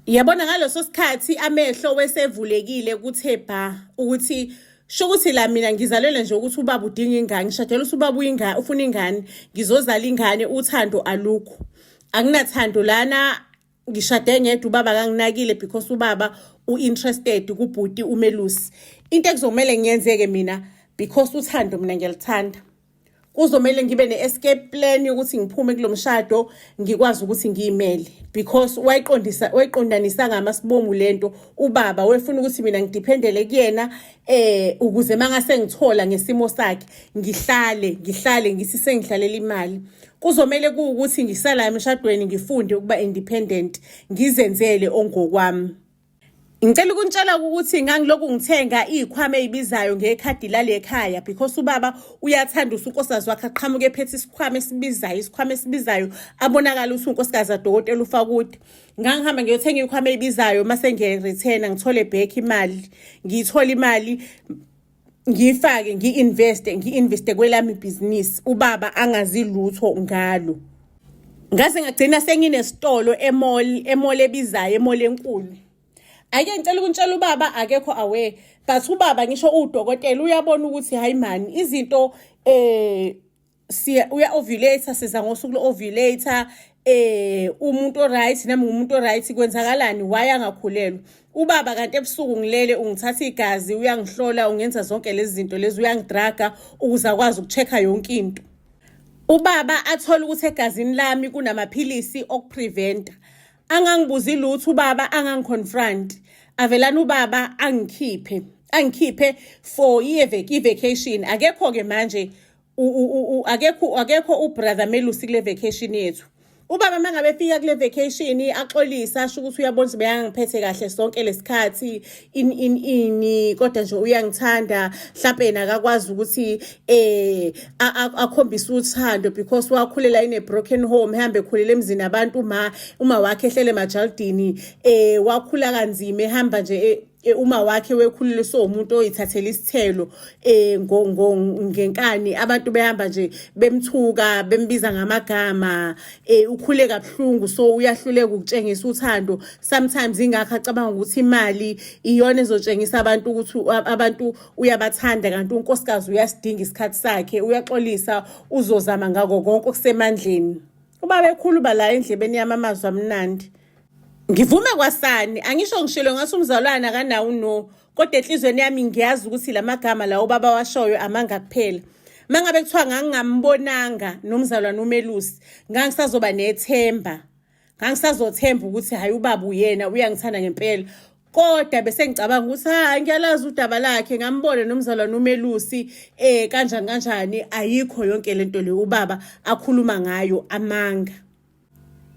Yabona, ngaleso sikhathi amehlo wesevulekile, kuthe ba ukuthi sho ukuthi la mina ngizalelwe nje ukuthi ubaba udinga ingane, ngishadela ukuthi ubaba uyingane, ufuna ingane, ngizozala ingane. Uthando alukho, akunathando lana. Ngishade ngedwa, ubaba kanginakile because ubaba u-interested kubhuti uMelusi. Into ekuzomele ngiyenzeke mina, because uthando mina ngiyalithanda, kuzomele ngibe ne-escape plan yokuthi ngiphume kulo mshado, ngikwazi ukuthi ngiyimele, because wayiqondisa, wayiqondanisa ngamasibomu lento ubaba. Wefuna ukuthi mina ngidependele kuyena ukuze mangase ngithola ngesimo sakhe, ngihlale ngithi sengihlalela imali. Kuzomele kuwukuthi ngisala emshadweni, ngifunde ukuba independent, ngizenzele ongokwami. Ngicela ukuntshela ukuthi ngangilokhu ngithenga iy'khwama ey'bizayo ngekhadi lale khaya, because ubaba uyathanda ukuthi unkosikazi wakhe aqhamuke ephethe isikhwama esibizayo, isikhwama esibizayo, abonakala ukuthi unkosikazi adokotela uFakude. Ngangihamba ngiyothenga iy'khwama ey'bizayo, mase ngiyayi-return-a, ngithole back imali, ngiyithole imali, ngiyifake, ngi-investe, ngi-investe kwelami ibhizinisi, ubaba angazi lutho ngalo. Ngaze ngagcina senginesitolo emall, emall ebizayo, emall enkulu. Ake ngicela ukuntshela, ubaba akekho aware, but ubaba, ngisho udokotela uyabona ukuthi hayi man, izinto siya uya ovulate, siza ngosuku lo-ovulate, umuntu oright, nami ngumuntu oright, kwenzakalani? Why angakhulelwa ubaba? Kanti ebusuku ngilele, ungithatha igazi, uyangihlola, ungenza zonke lezi zinto lezi, uyangidraga ukuze akwazi ukucheck-a yonke into. Ubaba athole ukuthi egazini lami kunamaphilisi okupreventa. Angangibuzi lutho ubaba, angangiconfront. Avelana ubaba angikhiphe for i-vacation. Akekho-ke manje, akekho ubrother Melusi kule vacation yethu. Ubaba uma ngabe efika kule vacation, axolisa, asho ukuthi uyabona ukuthi bekangiphethe kahle sonke lesikhathi, ini ini ini, kodwa nje uyangithanda, mhlampe yena akakwazi ukuthi akhombise uthando because wakhulela in a broken home, ehambe ekhulela emzini abantu, uma wakhe ehlele emajaldini, wakhula kanzima, ehamba nje, uma wakhe wekhulile sowumuntu oyithathela isithelo ngenkani, abantu behamba nje bemthuka, bembiza ngamagama, ukhule kabuhlungu, so uyahluleka ukutshengisa uthando sometimes. Ingakho acabanga ukuthi imali iyona ezotshengisa abantu ukuthi abantu uyabathanda, kanti unkosikazi uyasidinga isikhathi sakhe. Uyaxolisa, uzozama ngako konke okusemandleni. Ubaba ekhuluma la endlebeni yami amazwi amnandi, ngivume kwasani. Angisho, ngishilo ngathi umzalwane akanawo no, kodwa enhlizweni yami ngiyazi ukuthi la magama lawo ubaba washoyo amanga kuphela. Mangabe kuthiwa ngangingambonanga nomzalwane uMelusi, ngangisazoba nethemba, ngangisazothemba ukuthi hayi, ubaba uyena uyangithanda ngempela. Kodwa bese ngicabanga ukuthi hayi, ngiyalazi udaba lakhe, ngambona nomzalwane uMelusi, kanjani kanjani. Ayikho yonke lento le ubaba akhuluma ngayo, amanga.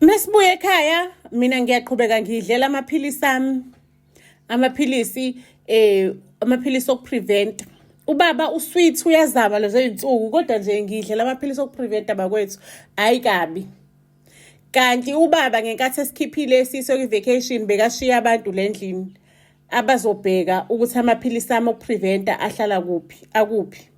Mesibuye ekhaya, mina ngiyaqhubeka ngidlela amaphilisi ami, amaphilisi okuprevent. Ubaba usweet, uyazama lezo iy'nsuku, kodwa nje ngidlela amaphilisi okuprevent bakwethu, hayi kabi. Kanti ubaba ngenkathi esikhiphile esiso kwi-vacation, bekashiya abantu le ndlini abazobheka ukuthi amaphilisi ami okupreventa ahlala kuphi, akuphi.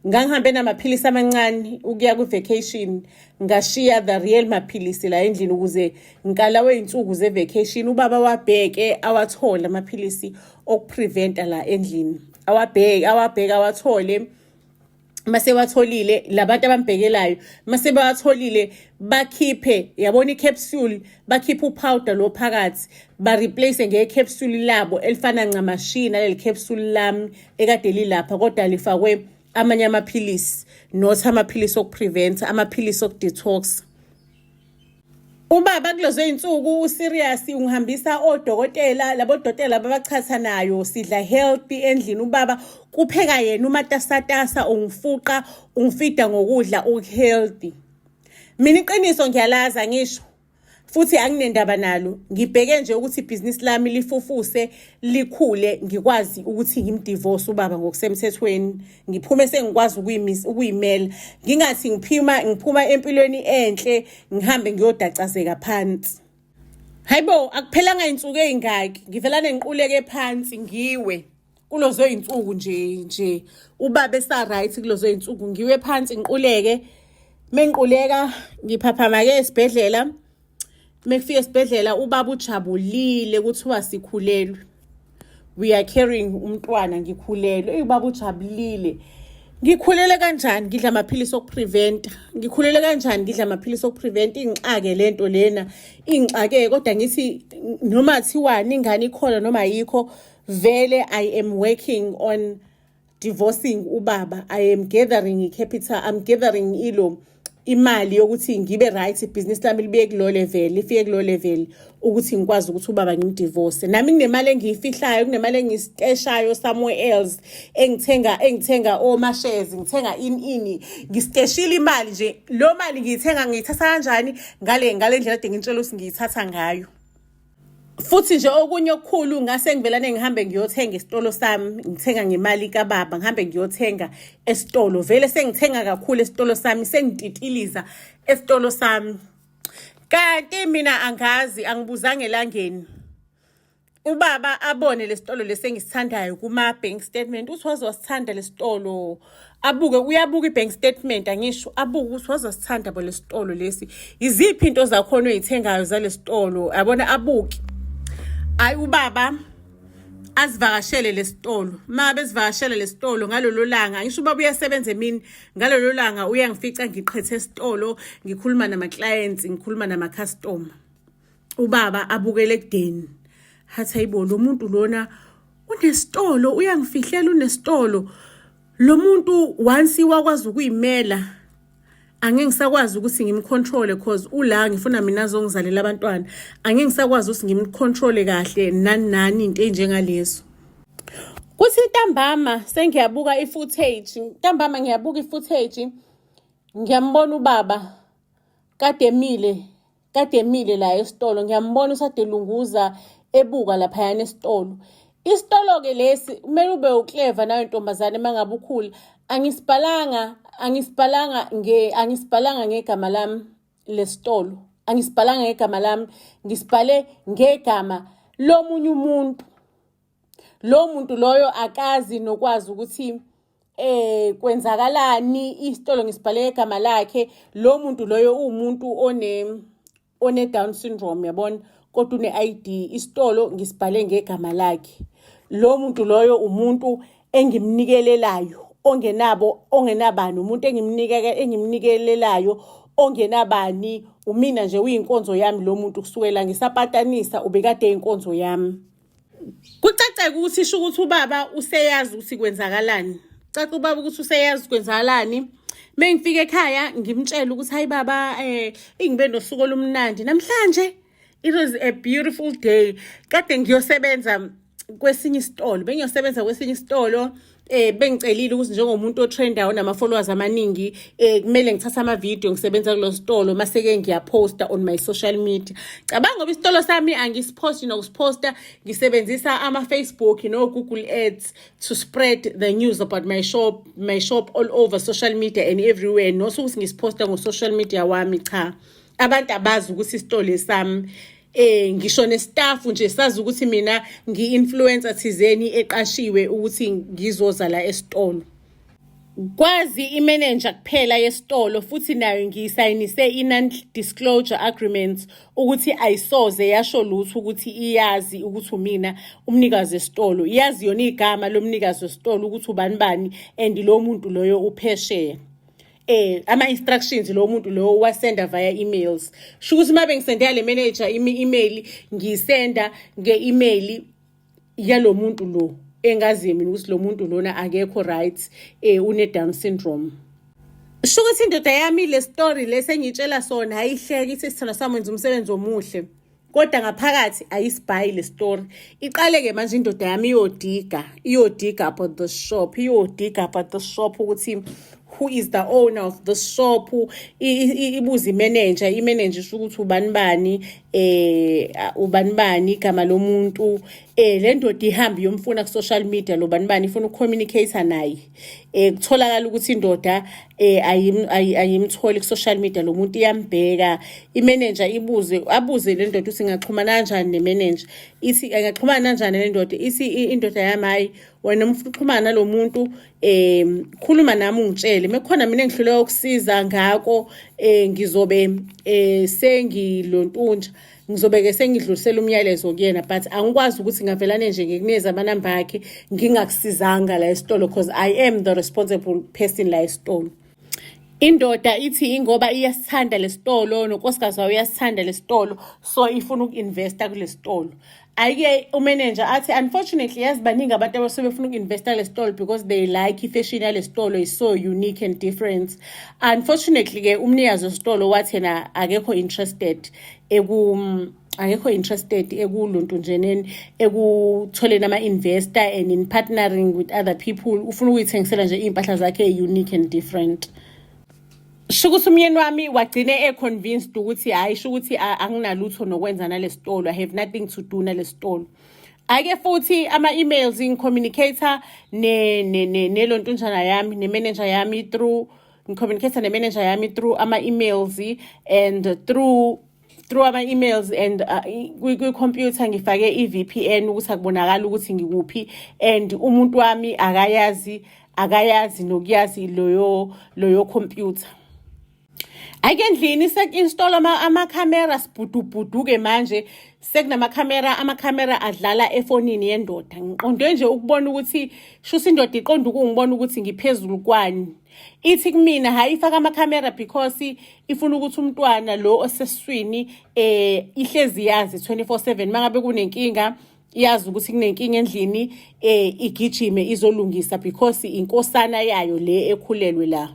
Ngangihambe namaphilisi amancane ukuya kwi-vacation, ngashiya the real maphilisi la endlini ukuze ngikalawe iy'nsuku ze-vacation, ubaba wabheke awathole amaphilisi okupreventa la endlini, awabheke, awabheke, awathole. Mase watholile, labantu abambhekelayo mase bawatholile, bakhiphe, yabona, i-capsule, bakhiphe upowder lo phakathi, ba-replace nge-capsule labo elifana ncamashi naleli capsule lami ekade lilapha, kodwa lifakwe amanye amaphilisi, not amaphilisi okuprevent, amaphilisi okudetox. Ubaba kulezo iy'nsuku userious, ungihambisa odokotela, labo dokotela babachathanayo, sidla healthy endlini. Ubaba kupheka yena umatasatasa, ungifuqa, ungifida ngokudla oku-healthy. Mina iqiniso ngiyalazi, ngisho futhi anginendaba nalo. Ngibheke nje ukuthi ibhizinisi lami lifufuse, likhule, ngikwazi ukuthi ngimdivorce ubaba ngokusemthethweni, ngiphume sengikwazi ukuyimela, ngingathi ngiphuma empilweni enhle, ngihambe ngiyodacazeka phansi. Hayibo, akuphelanga iy'nsuku ey'ngaki ngivelane ngiquleke phansi, ngiwe kulozo y'nsuku nje ubaba esa-right. Kulozo y'nsuku ngiwe phansi, ngiquleke. Mengiquleka, ngiphaphama-ke esibhedlela. Mekufika esibhedlela, ubaba ujabulile, kuthiwa sikhulelwe, we are carrying umntwana. Ngikhulelwe. Eyi, ubaba ujabulile. Ngikhulele kanjani ngidla amaphilisi okupreventa? Ngikhulele kanjani ngidla amaphilisi okupreventa? Ingixake lento lena, ingixake, kodwa ngithi noma thiwani, ingane ikhona noma ayikho, vele I am working on divorcing ubaba. I am gathering capital, I'm gathering ilo imali yokuthi ngibe right, ibhizinisi lami libuye kulo level, lifike kulo level ukuthi ngikwazi ukuthi ubaba ngimdivorce. Nami kunemali engiyifihlayo, kunemali engiyisteshayo somewhere else, engithenga oma-shares, ngithenga ini ini, ngisteshile imali nje. Lo mali ngiyithenga, ngiyithatha kanjani? Ngale ndlela ade ngintshela ukuthi ngiyithatha ngayo. Futhi nje okunye okukhulu, ngase ngivelane ngihambe ngiyothenga esitolo sami, ngithenga ngemali kababa, ngihambe ngiyothenga esitolo. Vele sengithenga kakhulu esitolo sami, sengititiliza esitolo sami, kanti mina angazi, angibuzanga elangeni. Ubaba abone lesitolo lesengisithandayo kuma-bank statement, uthi waze wasithanda lesitolo. Abuke, uyabuka i-bank statement, angisho, abuke ukuthi waze wasithanda bo lesitolo lesi, iziphi into zakhona oyithengayo zalesitolo, yabona, abuke. Ayi, ubaba azivakashele lesitolo. Ma bezivakashele lesitolo ngalolo langa, ngisho ubaba uyasebenza emini, ngalolo langa uyangifica ngiqhethe esitolo, ngikhuluma nama-clients, ngikhuluma nama-customer. Ubaba abukele ekudeni, hathi, "Hayibo, lo muntu lona unesitolo, uyangifihlela, unesitolo lo muntu. Once wakwazi ukuyimela, angeke ngisakwazi ukuthi ngimcontrole, cause ula ngifuna mina azongizalela abantwana. Angeke ngisakwazi ukuthi ngimcontrole kahle, nani nani, into enjengalezo." Kuthi ntambama sengiyabuka i-footage, ntambama ngiyabuka i-footage, ngiyambona ubaba kade emile, kade emile la esitolo. Ngiyambona usade lunguza, ebuka laphayana esitolo. Isitolo-ke lesi, kumele ube uclever nayo ntombazane uma ngabe ukhula. Angisibhalanga ngegama lami lesitolo, angisibhalanga ngegama lami, ngisibhale ngegama lomunye umuntu. Lo muntu loyo akazi nokwazi ukuthi kwenzakalani. Isitolo ngisibhale ngegama lakhe. Lo muntu loyo uwumuntu one Down syndrome, yabona, kodwa une-ID. Isitolo ngisibhale ngegama lakhe. Lo muntu loyo umuntu engimnikelelayo, ongenabo, ongenabani, umuntu engimnikelelayo ongenabani. Umina nje uyinkonzo yami lo muntu, kusukela ngisapatanisa ubekade inkonzo yami. Kucaceka ukuthi isho ukuthi ubaba useyazi ukuthi kwenzakalani. Caca ubaba ukuthi useyazi kwenzakalani. Mengifika ekhaya, ngimtshela ukuthi, "Hayi baba, ingibe nosuku olumnandi namhlanje. It was a beautiful day. Kade ngiyosebenza kwesinye isitolo, bengiyosebenza kwesinye isitolo. Bengicelile ukuthi njengomuntu otrendayo onama followers amaningi, kumele ngithathe ama video ngisebenza kulo sitolo, mase ke ngiyaposta on my social media." Cabanga, ngoba isitolo sami angisiposti nokusiposta, ngisebenzisa ama Facebook no Google Ads to spread the news about my shop all over social media and everywhere. Not ukuthi ngisiposta ngo social media wami, cha. Abantu abazi ukuthi isitolo sami, ngisho nestaff nje sazi ukuthi mina ngi-influencer thizeni eqashiwe ukuthi ngizoza la esitolo. Kwazi imanager kuphela yesitolo, futhi nayo ngiyisayinise i-non-disclosure agreement ukuthi ayisoze yasho lutho ukuthi iyazi ukuthi umina umnikazi wesitolo. Iyazi yona igama lomnikazi wesitolo ukuthi ubani bani, and lo muntu loyo uphesheya. Ama-instructions lo muntu lo wasenda via emails. Sho ukuthi uma bengisendela le manager email, ngiyisenda nge-email yalo muntu lo engaziyo mina ukuthi lo muntu lona akekho right, une Down syndrome. Sho ukuthi indoda yami le story le sengiyitshela sona ayihleki, ithi sithandwa sami, wenza umsebenzi omuhle, kodwa ngaphakathi ayisibhayi le story. Iqale-ke manje indoda yami iyodiga, iyodiga about the shop, iyodiga about the shop, ukuthi who is the owner of the shop. Ibuze imanager, imanager isho ukuthi ubani bani, ubani bani igama lomuntu. Le ndoda ihambe iyomfuna ku-social media lo bani bani, ifuna ukucommunicate naye. Kutholakala ukuthi indoda ayimtholi ku-social media lo muntu, iyambheka imanager, ibuze, abuze le ndoda ukuthi ingaxhumana kanjani nemanager, ithi ingaxhumana kanjani le ndoda. Ithi indoda yami, "Hayi wena, uma ufuna ukuxhumana nalo muntu, khuluma nami, ungitshele mekukhona mina engihluleka ukusiza ngako, ngizobe sengilontunja, ngizobe-ke sengidlulisela umyalezo kuyena, but angikwazi ukuthi ngavelane nje ngikunikeze amanamba akhe ngingakusizanga la esitolo, because I am the responsible person la esitolo." Indoda ithi ingoba iyasithanda lesitolo, nonkosikazi wayo uyasithanda lesitolo, so ifuna uku-investa kule sitolo. Ayike umanager athi, "Unfortunately, yazi, baningi abantu abasuke befuna uku-investa kule sitolo because they like ifashion yale sitolo, is so unique and different. Unfortunately-ke umnikazi wesitolo wathi yena akekho interested ekuluntunjeneni, ekutholeni ama-investor and in partnering with other people. Ufuna ukuyithengisela nje iy'mpahla zakhe unique and different." Sho ukuthi umyeni wami wagcine e-convinced ukuthi hhayi, sho ukuthi anginalutho nokwenza nale sitolo, I have nothing to do nale sitolo. Ake futhi ama-emails ngicommunicate nelontunjana yami, ne-manager yami through, ngicommunicate ne-manager yami through ama-emails and through ama-emails and kwi-computer ngifake i-VPN ukuthi akubonakali ukuthi ngikuphi, and umuntu wami akayazi nokuyazi loyo computer. Ake endlini seku-install amakhamera, sibhudubhudu-ke manje sekunamakhamera, amakhamera adlala efonini yendoda. Ngiqonde nje ukubona ukuthi shuthi indoda iqonde ukungibona ukuthi ngiphezulu kwani. Ithi kumina, hayi, ifaka amakhamera because ifuna ukuthi umntwana lo osesiswini ihlezi yazi 24/7 mangabe kunenkinga, iyazi ukuthi kunenkinga endlini, igijime izolungisa, because inkosana yayo le ekhulelwe la.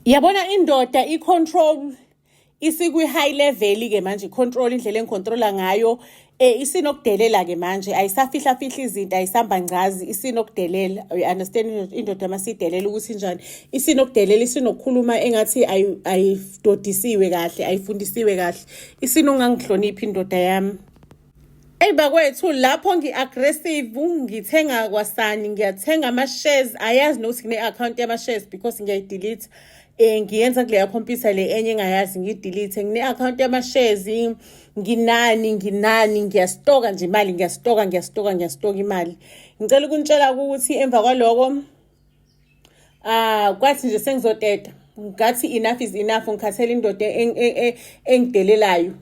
Yabona indoda i-control isikwi-high level-ke manje, i-control, indlela engicontrola ngayo, isinokudelela ke manje, ayisafihla fihla izinto, ayisambangcazi, isinokudelela. You understand indoda masidelela ukuthi njani? Isinokudelela, isinokukhuluma engathi ayidodisiwe kahle, ayifundisiwe kahle, isinongangihloniphi indoda yami. Eyi bakwethu, lapho ngi-aggressive, ngithenga kwasani, ngiyathenga ama-shares, ayazi nokuthi ngine-account yama-shares because ngiyayidelete, ngiyenza kuleya computer le enye engayazi, ngiyidelete. Ngine-account yama-shares, nginani, nginani, ngiyastoka nje imali, ngiyastoka, ngiyastoka, ngiyastoka imali. Ngicela ukunitshela ukuthi emva kwaloko, ah, kwathi nje sengizoteta, ngathi enough is enough, ngikhathele indoda engidelelayo.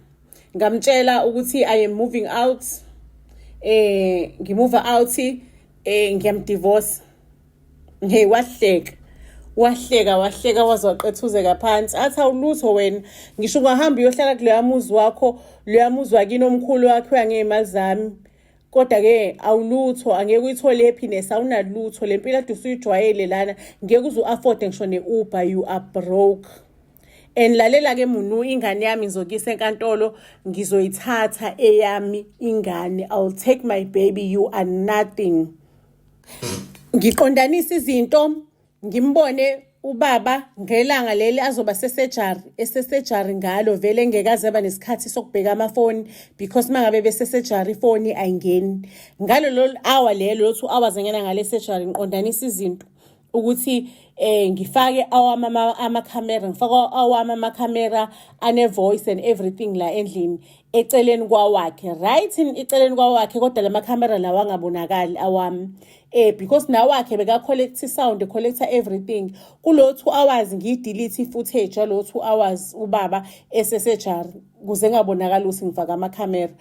Ngamtshela ukuthi I am moving out, ngimove out, ngiyamdivorce. Hey, wahleka, wahleka, wahleka, waze waqethuzeka phansi, athi, "Awulutho wena, ngisho ungahamba uyohlala kuleya muzi wakho, loya muzi wakini omkhulu wakhiwa ngey'mali zami, kodwa-ke awulutho, angeke uyithole happiness, awunalutho. Le mpilo ade usuyijwayele lana ngeke uze u-afforde ngisho ne-Uber, you are broke. And lalela-ke munu, ingane yami ngizokuyisa enkantolo, ngizoyithatha eyami ingane. I'll take my baby, you are nothing." Ngiqondanisa izinto, ngimbone ubaba ngelanga leli azoba sesurgery, esesurgery ngalo vele engekaze aba nesikhathi sokubheka amafoni, because mangabe besesurgery ifoni ayingeni. Ngalo lolu hour lelo, lo 2 hours engena ngale surgery, ngiqondanisa izinto ukuthi ngifake awami amakhamera, ngifake awami amakhamera ane voice and everything la endlini eceleni kwawakhe, right eceleni kwawakhe, kodwa la makhamera lawa angabonakali awami, because nawakhe beka collect sound, collecta everything kulo 2 hours. Ngiyidelete i-footage yalo 2 hours ubaba esesurgery kuze ngabonakala ukuthi ngifaka amakhamera.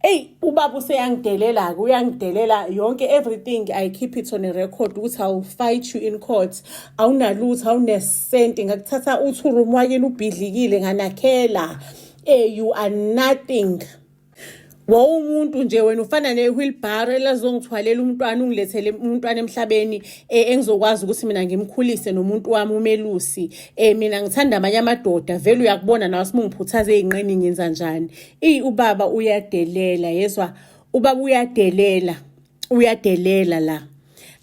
Eyi, ubaba useyangidelela-ke, uyangidelela yonke everything. I keep it on a record ukuthi I will fight you in court, awunalutho, awunesenti, ngakuthatha u-two room wakini ubhidlikile, nganakhela, you are nothing. Wawumuntu nje wena, ufana ne-wheelbarrow elazongithwalela umntwana, ungilethele umntwana emhlabeni engizokwazi ukuthi mina ngimkhulise nomuntu wami umelusi. Mina ngithanda amanye amadoda vele, uyakubona nawe simungiphuthaze ey'nqeni ngenza njani. Eyi, ubaba uyadelela, yezwa, ubaba uyadelela, uyadelela la.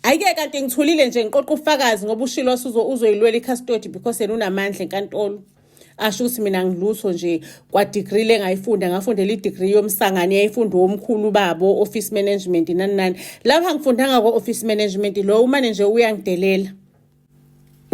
Ayike, kanti ngithulile nje, ngiqoqa ufakazi ngoba ushilo uzoyilwela i-custody because yena unamandla enkantolo. Asho ukuthi mina ngilutho nje, kwa-degree le ngayifunda, ngafundela i-degree yomsangane yayifunda womkhulu babo, office management, nani nani. Lapha ngifundanga kwa-office management, lo umane nje uyangidelela.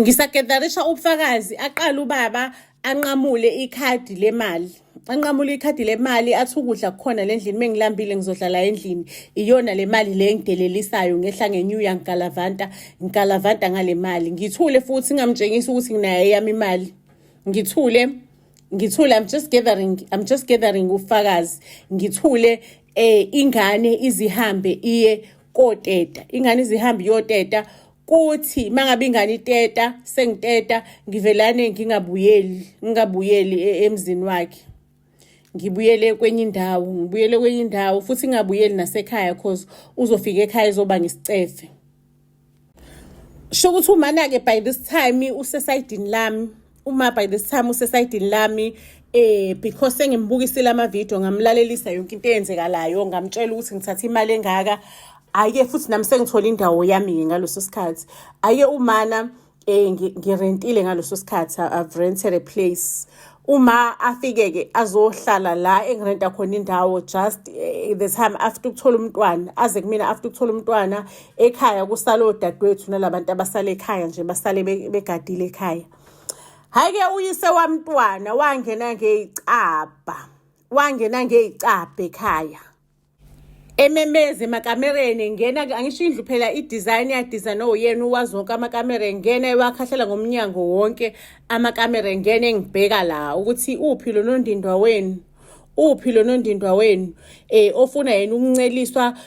Ngisagedarisha ubufakazi, aqala ubaba anqamule ikhadi lemali, anqamule ikhadi lemali, athi ukudla kukhona le ndlini, mengilambile ngizodlala endlini. Iyona le mali le engidelelisayo, ngehla ngenyuya, ngigalavanta, ngigalavanta ngale mali. Ngithule futhi, ngingamtshengisi ukuthi nginayo eyami imali. Ngithule, ngithule, I'm just gathering ufakazi. Ngithule, ingane izihambe iye koteta, ingane izihambe iyoteta. Kuthi mangabe ingane iteta, sengiteta, ngivelane ngingabuyeli, ngingabuyeli emzini wakhe, ngibuyele kwenye indawo, ngibuyele kwenye indawo futhi, ngingabuyeli nasekhaya cause uzofika ekhaya ezoba ngisicefe. Sho ukuthi umana-ke by this time usesayidini lami, uma by this time usesayidini lami because sengimbukisile ama-video, ngamlalelisa yonke into eyenzekalayo, ngamtshela ukuthi ngithatha imali engaka. Ake futhi nami sengithola indawo yami-ke ngaloso sikhathi. Ake umana ngirentile ngaloso sikhathi, I've rented a place. Uma afike-ke azohlala la engirenta khona indawo, just the time after ukuthola umntwana, aze kumina after ukuthola umntwana. Ekhaya kusale odadewethu nalabantu abasale ekhaya nje, basale begadile ekhaya. Hhayi-ke, uyise wamntwana wangena ngey'cabha, wangena ngey'cabha ekhaya, ememeze emakamereni, engena. Angisho indlu phela i-design ya-design oyena, uwazi wonke amakamera, engena ewakhahlela ngomnyango wonke amakamera, engena engibheka la ukuthi uphi lo nondindwa wenu, uphi lo nondindwa wenu ofuna yena ukunceliswa,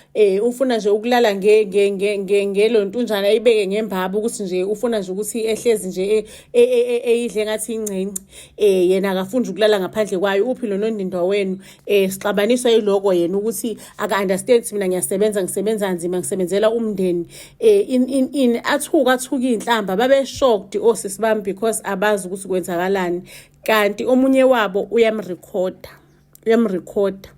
ufuna nje ukulala nge nge nge nge ngelontunjana ayibeke ngembaba, ukuthi nje ufuna nje ukuthi ehlezi nje eyidle ngathi ingcence, yena akafuni ukulala ngaphandle kwayo. Uphi lo nondindwa wenu? Sixabaniswa yiloko, yena ukuthi aka understand mina ngiyasebenza, ngisebenza nzima, ngisebenzela umndeni, in in in athuka, athuka inhlamba. Babe shocked osisi bami because abazi ukuthi kwenzakalani, kanti omunye wabo uyamrekhoda, uyamrekhoda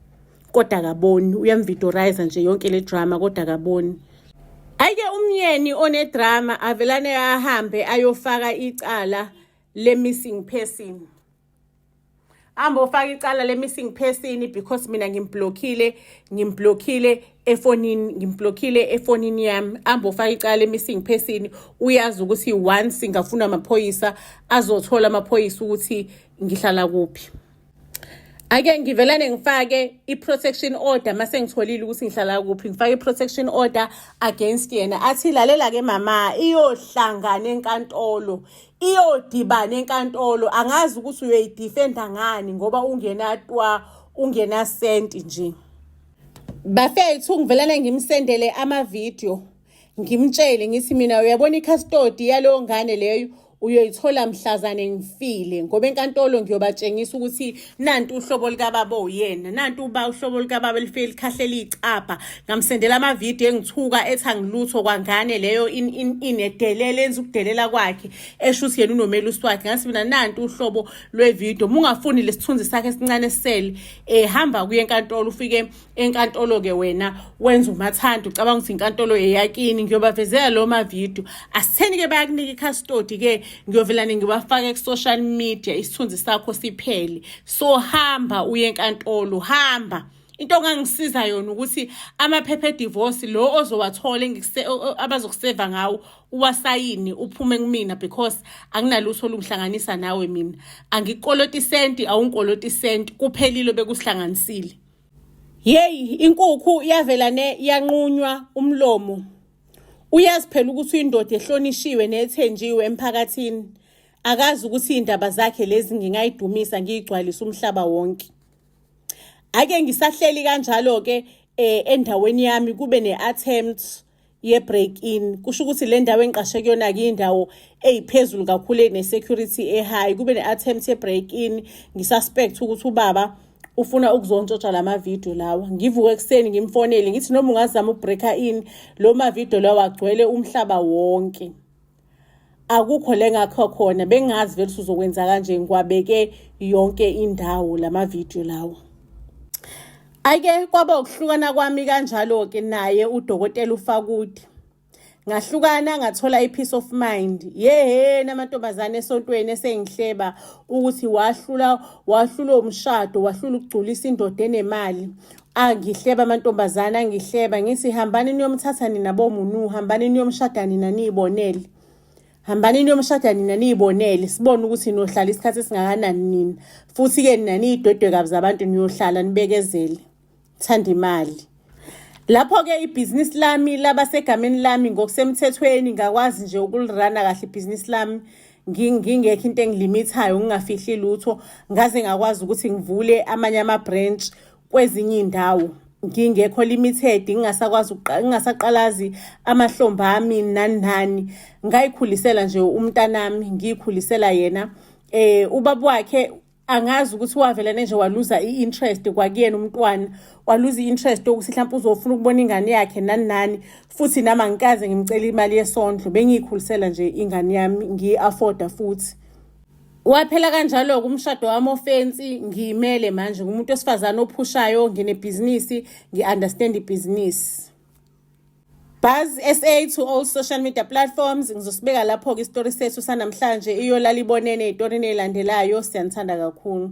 kodwa akaboni, uyamvidorize nje yonke le drama kodwa akaboni. Ayike, umyeni onedrama avelane ahambe ayofaka icala le-missing person, hamba ofaka icala le-missing person because mina ngimblockile, ngimblockile efonini, ngimblockile efonini yami. Hamba ofaka icala le-missing person. Uyazi ukuthi once ngafuna amaphoyisa, azothola amaphoyisa ukuthi ngihlala kuphi. Ake ngivelane ngifake i-protection order mase ngitholile ukuthi ngihlala kuphi, ngifake i-protection order against yena. Athi, "Lalela-ke mama, iyohlangana enkantolo, iyodibana enkantolo. Angazi ukuthi uyoyidefenda ngani ngoba ungenatwa, ungenasenti nje." Bafethu, ngivelane ngimsendele amavidiyo, ngimtshele, ngithi mina, "Uyabona i-custody yaleyo ngane leyo uyoyithola mhlazane ngifile, ngoba enkantolo ngiyobatshengisa ukuthi nanti uhlobo likababa oyena, nanti uba uhlobo likababa elifike likhahlela icabha." Ngamsendela amavidiyo engithuka, ethi angilutho kwangane leyo, inedelele, enza ukudelela kwakhe, esho ukuthi yena unomelusi wakhe. Ngathi mina, "Nanti uhlobo lwevidiyo, uma ungafuni lesithunzi sakhe esincane esisele, hamba kuye enkantolo, ufike enkantolo-ke wena wenza umathanda, ucabanga ukuthi inkantolo eyakini. Ngiyobavezela lo mavidiyo. Asitheni-ke bayakunika i-custody-ke, ngiyovelane ngiwafake ku-social media, isithunzi sakho siphele. So hamba uye enkantolo, hamba. Into ongangisiza yona ukuthi amaphepha e-divorce lo ozowathola abazokuseva ngawo, uwasayini, uphume kumina because anginalutho olungihlanganisa nawe. Mina angikukoloti isenti, awungikoloti isenti, kuphelile bekusihlanganisile." Yeyi, inkukhu yavela ne yanqunywa umlomo. Uyazi phela ukuthi uyindoda ehlonishiwe nethenjiwe emphakathini, akazi ukuthi iy'ndaba zakhe lezi ngingayidumisa, ngiyigcwalise umhlaba wonke. Ake ngisahleli kanjalo-ke endaweni yami, kube ne-attempt ye-break in. Kusho ukuthi le ndawo engiqashe kuyona-ke indawo eyiphezulu kakhulu, ene-security e-high. Kube ne-attempt ye-break in, ngisuspect ukuthi ubaba Ufuna ukuzontshontsha la mavidiyo lawa. Ngivuke ekuseni ngimfonele ngithi noma ungazama ukubreaka in lo mavidiyo lawa agcwele umhlaba wonke. Akukho le ngakho khona bengazi vele usuzokwenza kanje ngiwabeke yonke indawo la mavidiyo lawa. Ake kwaba ukuhlukana kwami kanjalo-ke naye udokotela uFakude. Ngahlukana ngathola i-peace of mind. Yehhe amantombazane esontweni esengihleba ukuthi wahlula wahlulwa umshado, wahlula ukugculisa indoda enemali. Angihleba amantombazane angihleba ngithi hambani niyomthatha nina bomunu, hambani niyomshada nina niyibonele. Hambani niyomshada nina niyibonele sibone ukuthi nohlala isikhathi esingakanani nina. Futhi-ke nina niyidwedwe kabi zabantu niyohlala nibekezele. Thanda imali. Lapho-ke ibhizinisi lami laba segameni lami ngokusemthethweni ngakwazi nje ukulirana kahle ibhizinisi lami ngingekho into engilimithayo ngingafihli lutho ngaze ngakwazi ukuthi ngivule amanye ama-branch kwezinye iy'ndawo ngingekho limited ngingasakwazi ngingasaqalazi amahlombe ami nani nani ngayikhulisela nje umntanami ngiyikhulisela yena eh ubaba wakhe angazi ukuthi wavela nje waluza i-interest kwakuyena umntwana waluza i-interest yokuthi mhlawumpe uzofuna ukubona ingane yakhe nani nani futhi nami angikaze ngimcela imali yesondlo bengiyikhulisela nje ingane yami ngiyi-afforda futhi waphela kanjalo-ke umshado wami ofensi ngiyimele manje ngumuntu wesifazane ophushayo nginebhizinisi ngi-understand ibhizinisi. Buzz SA to all social media platforms. Ngizosibeka lapho-ke isitori sethu sanamhlanje. Iyolala ibonene ey'torini ey'landelayo. Siyanithanda kakhulu.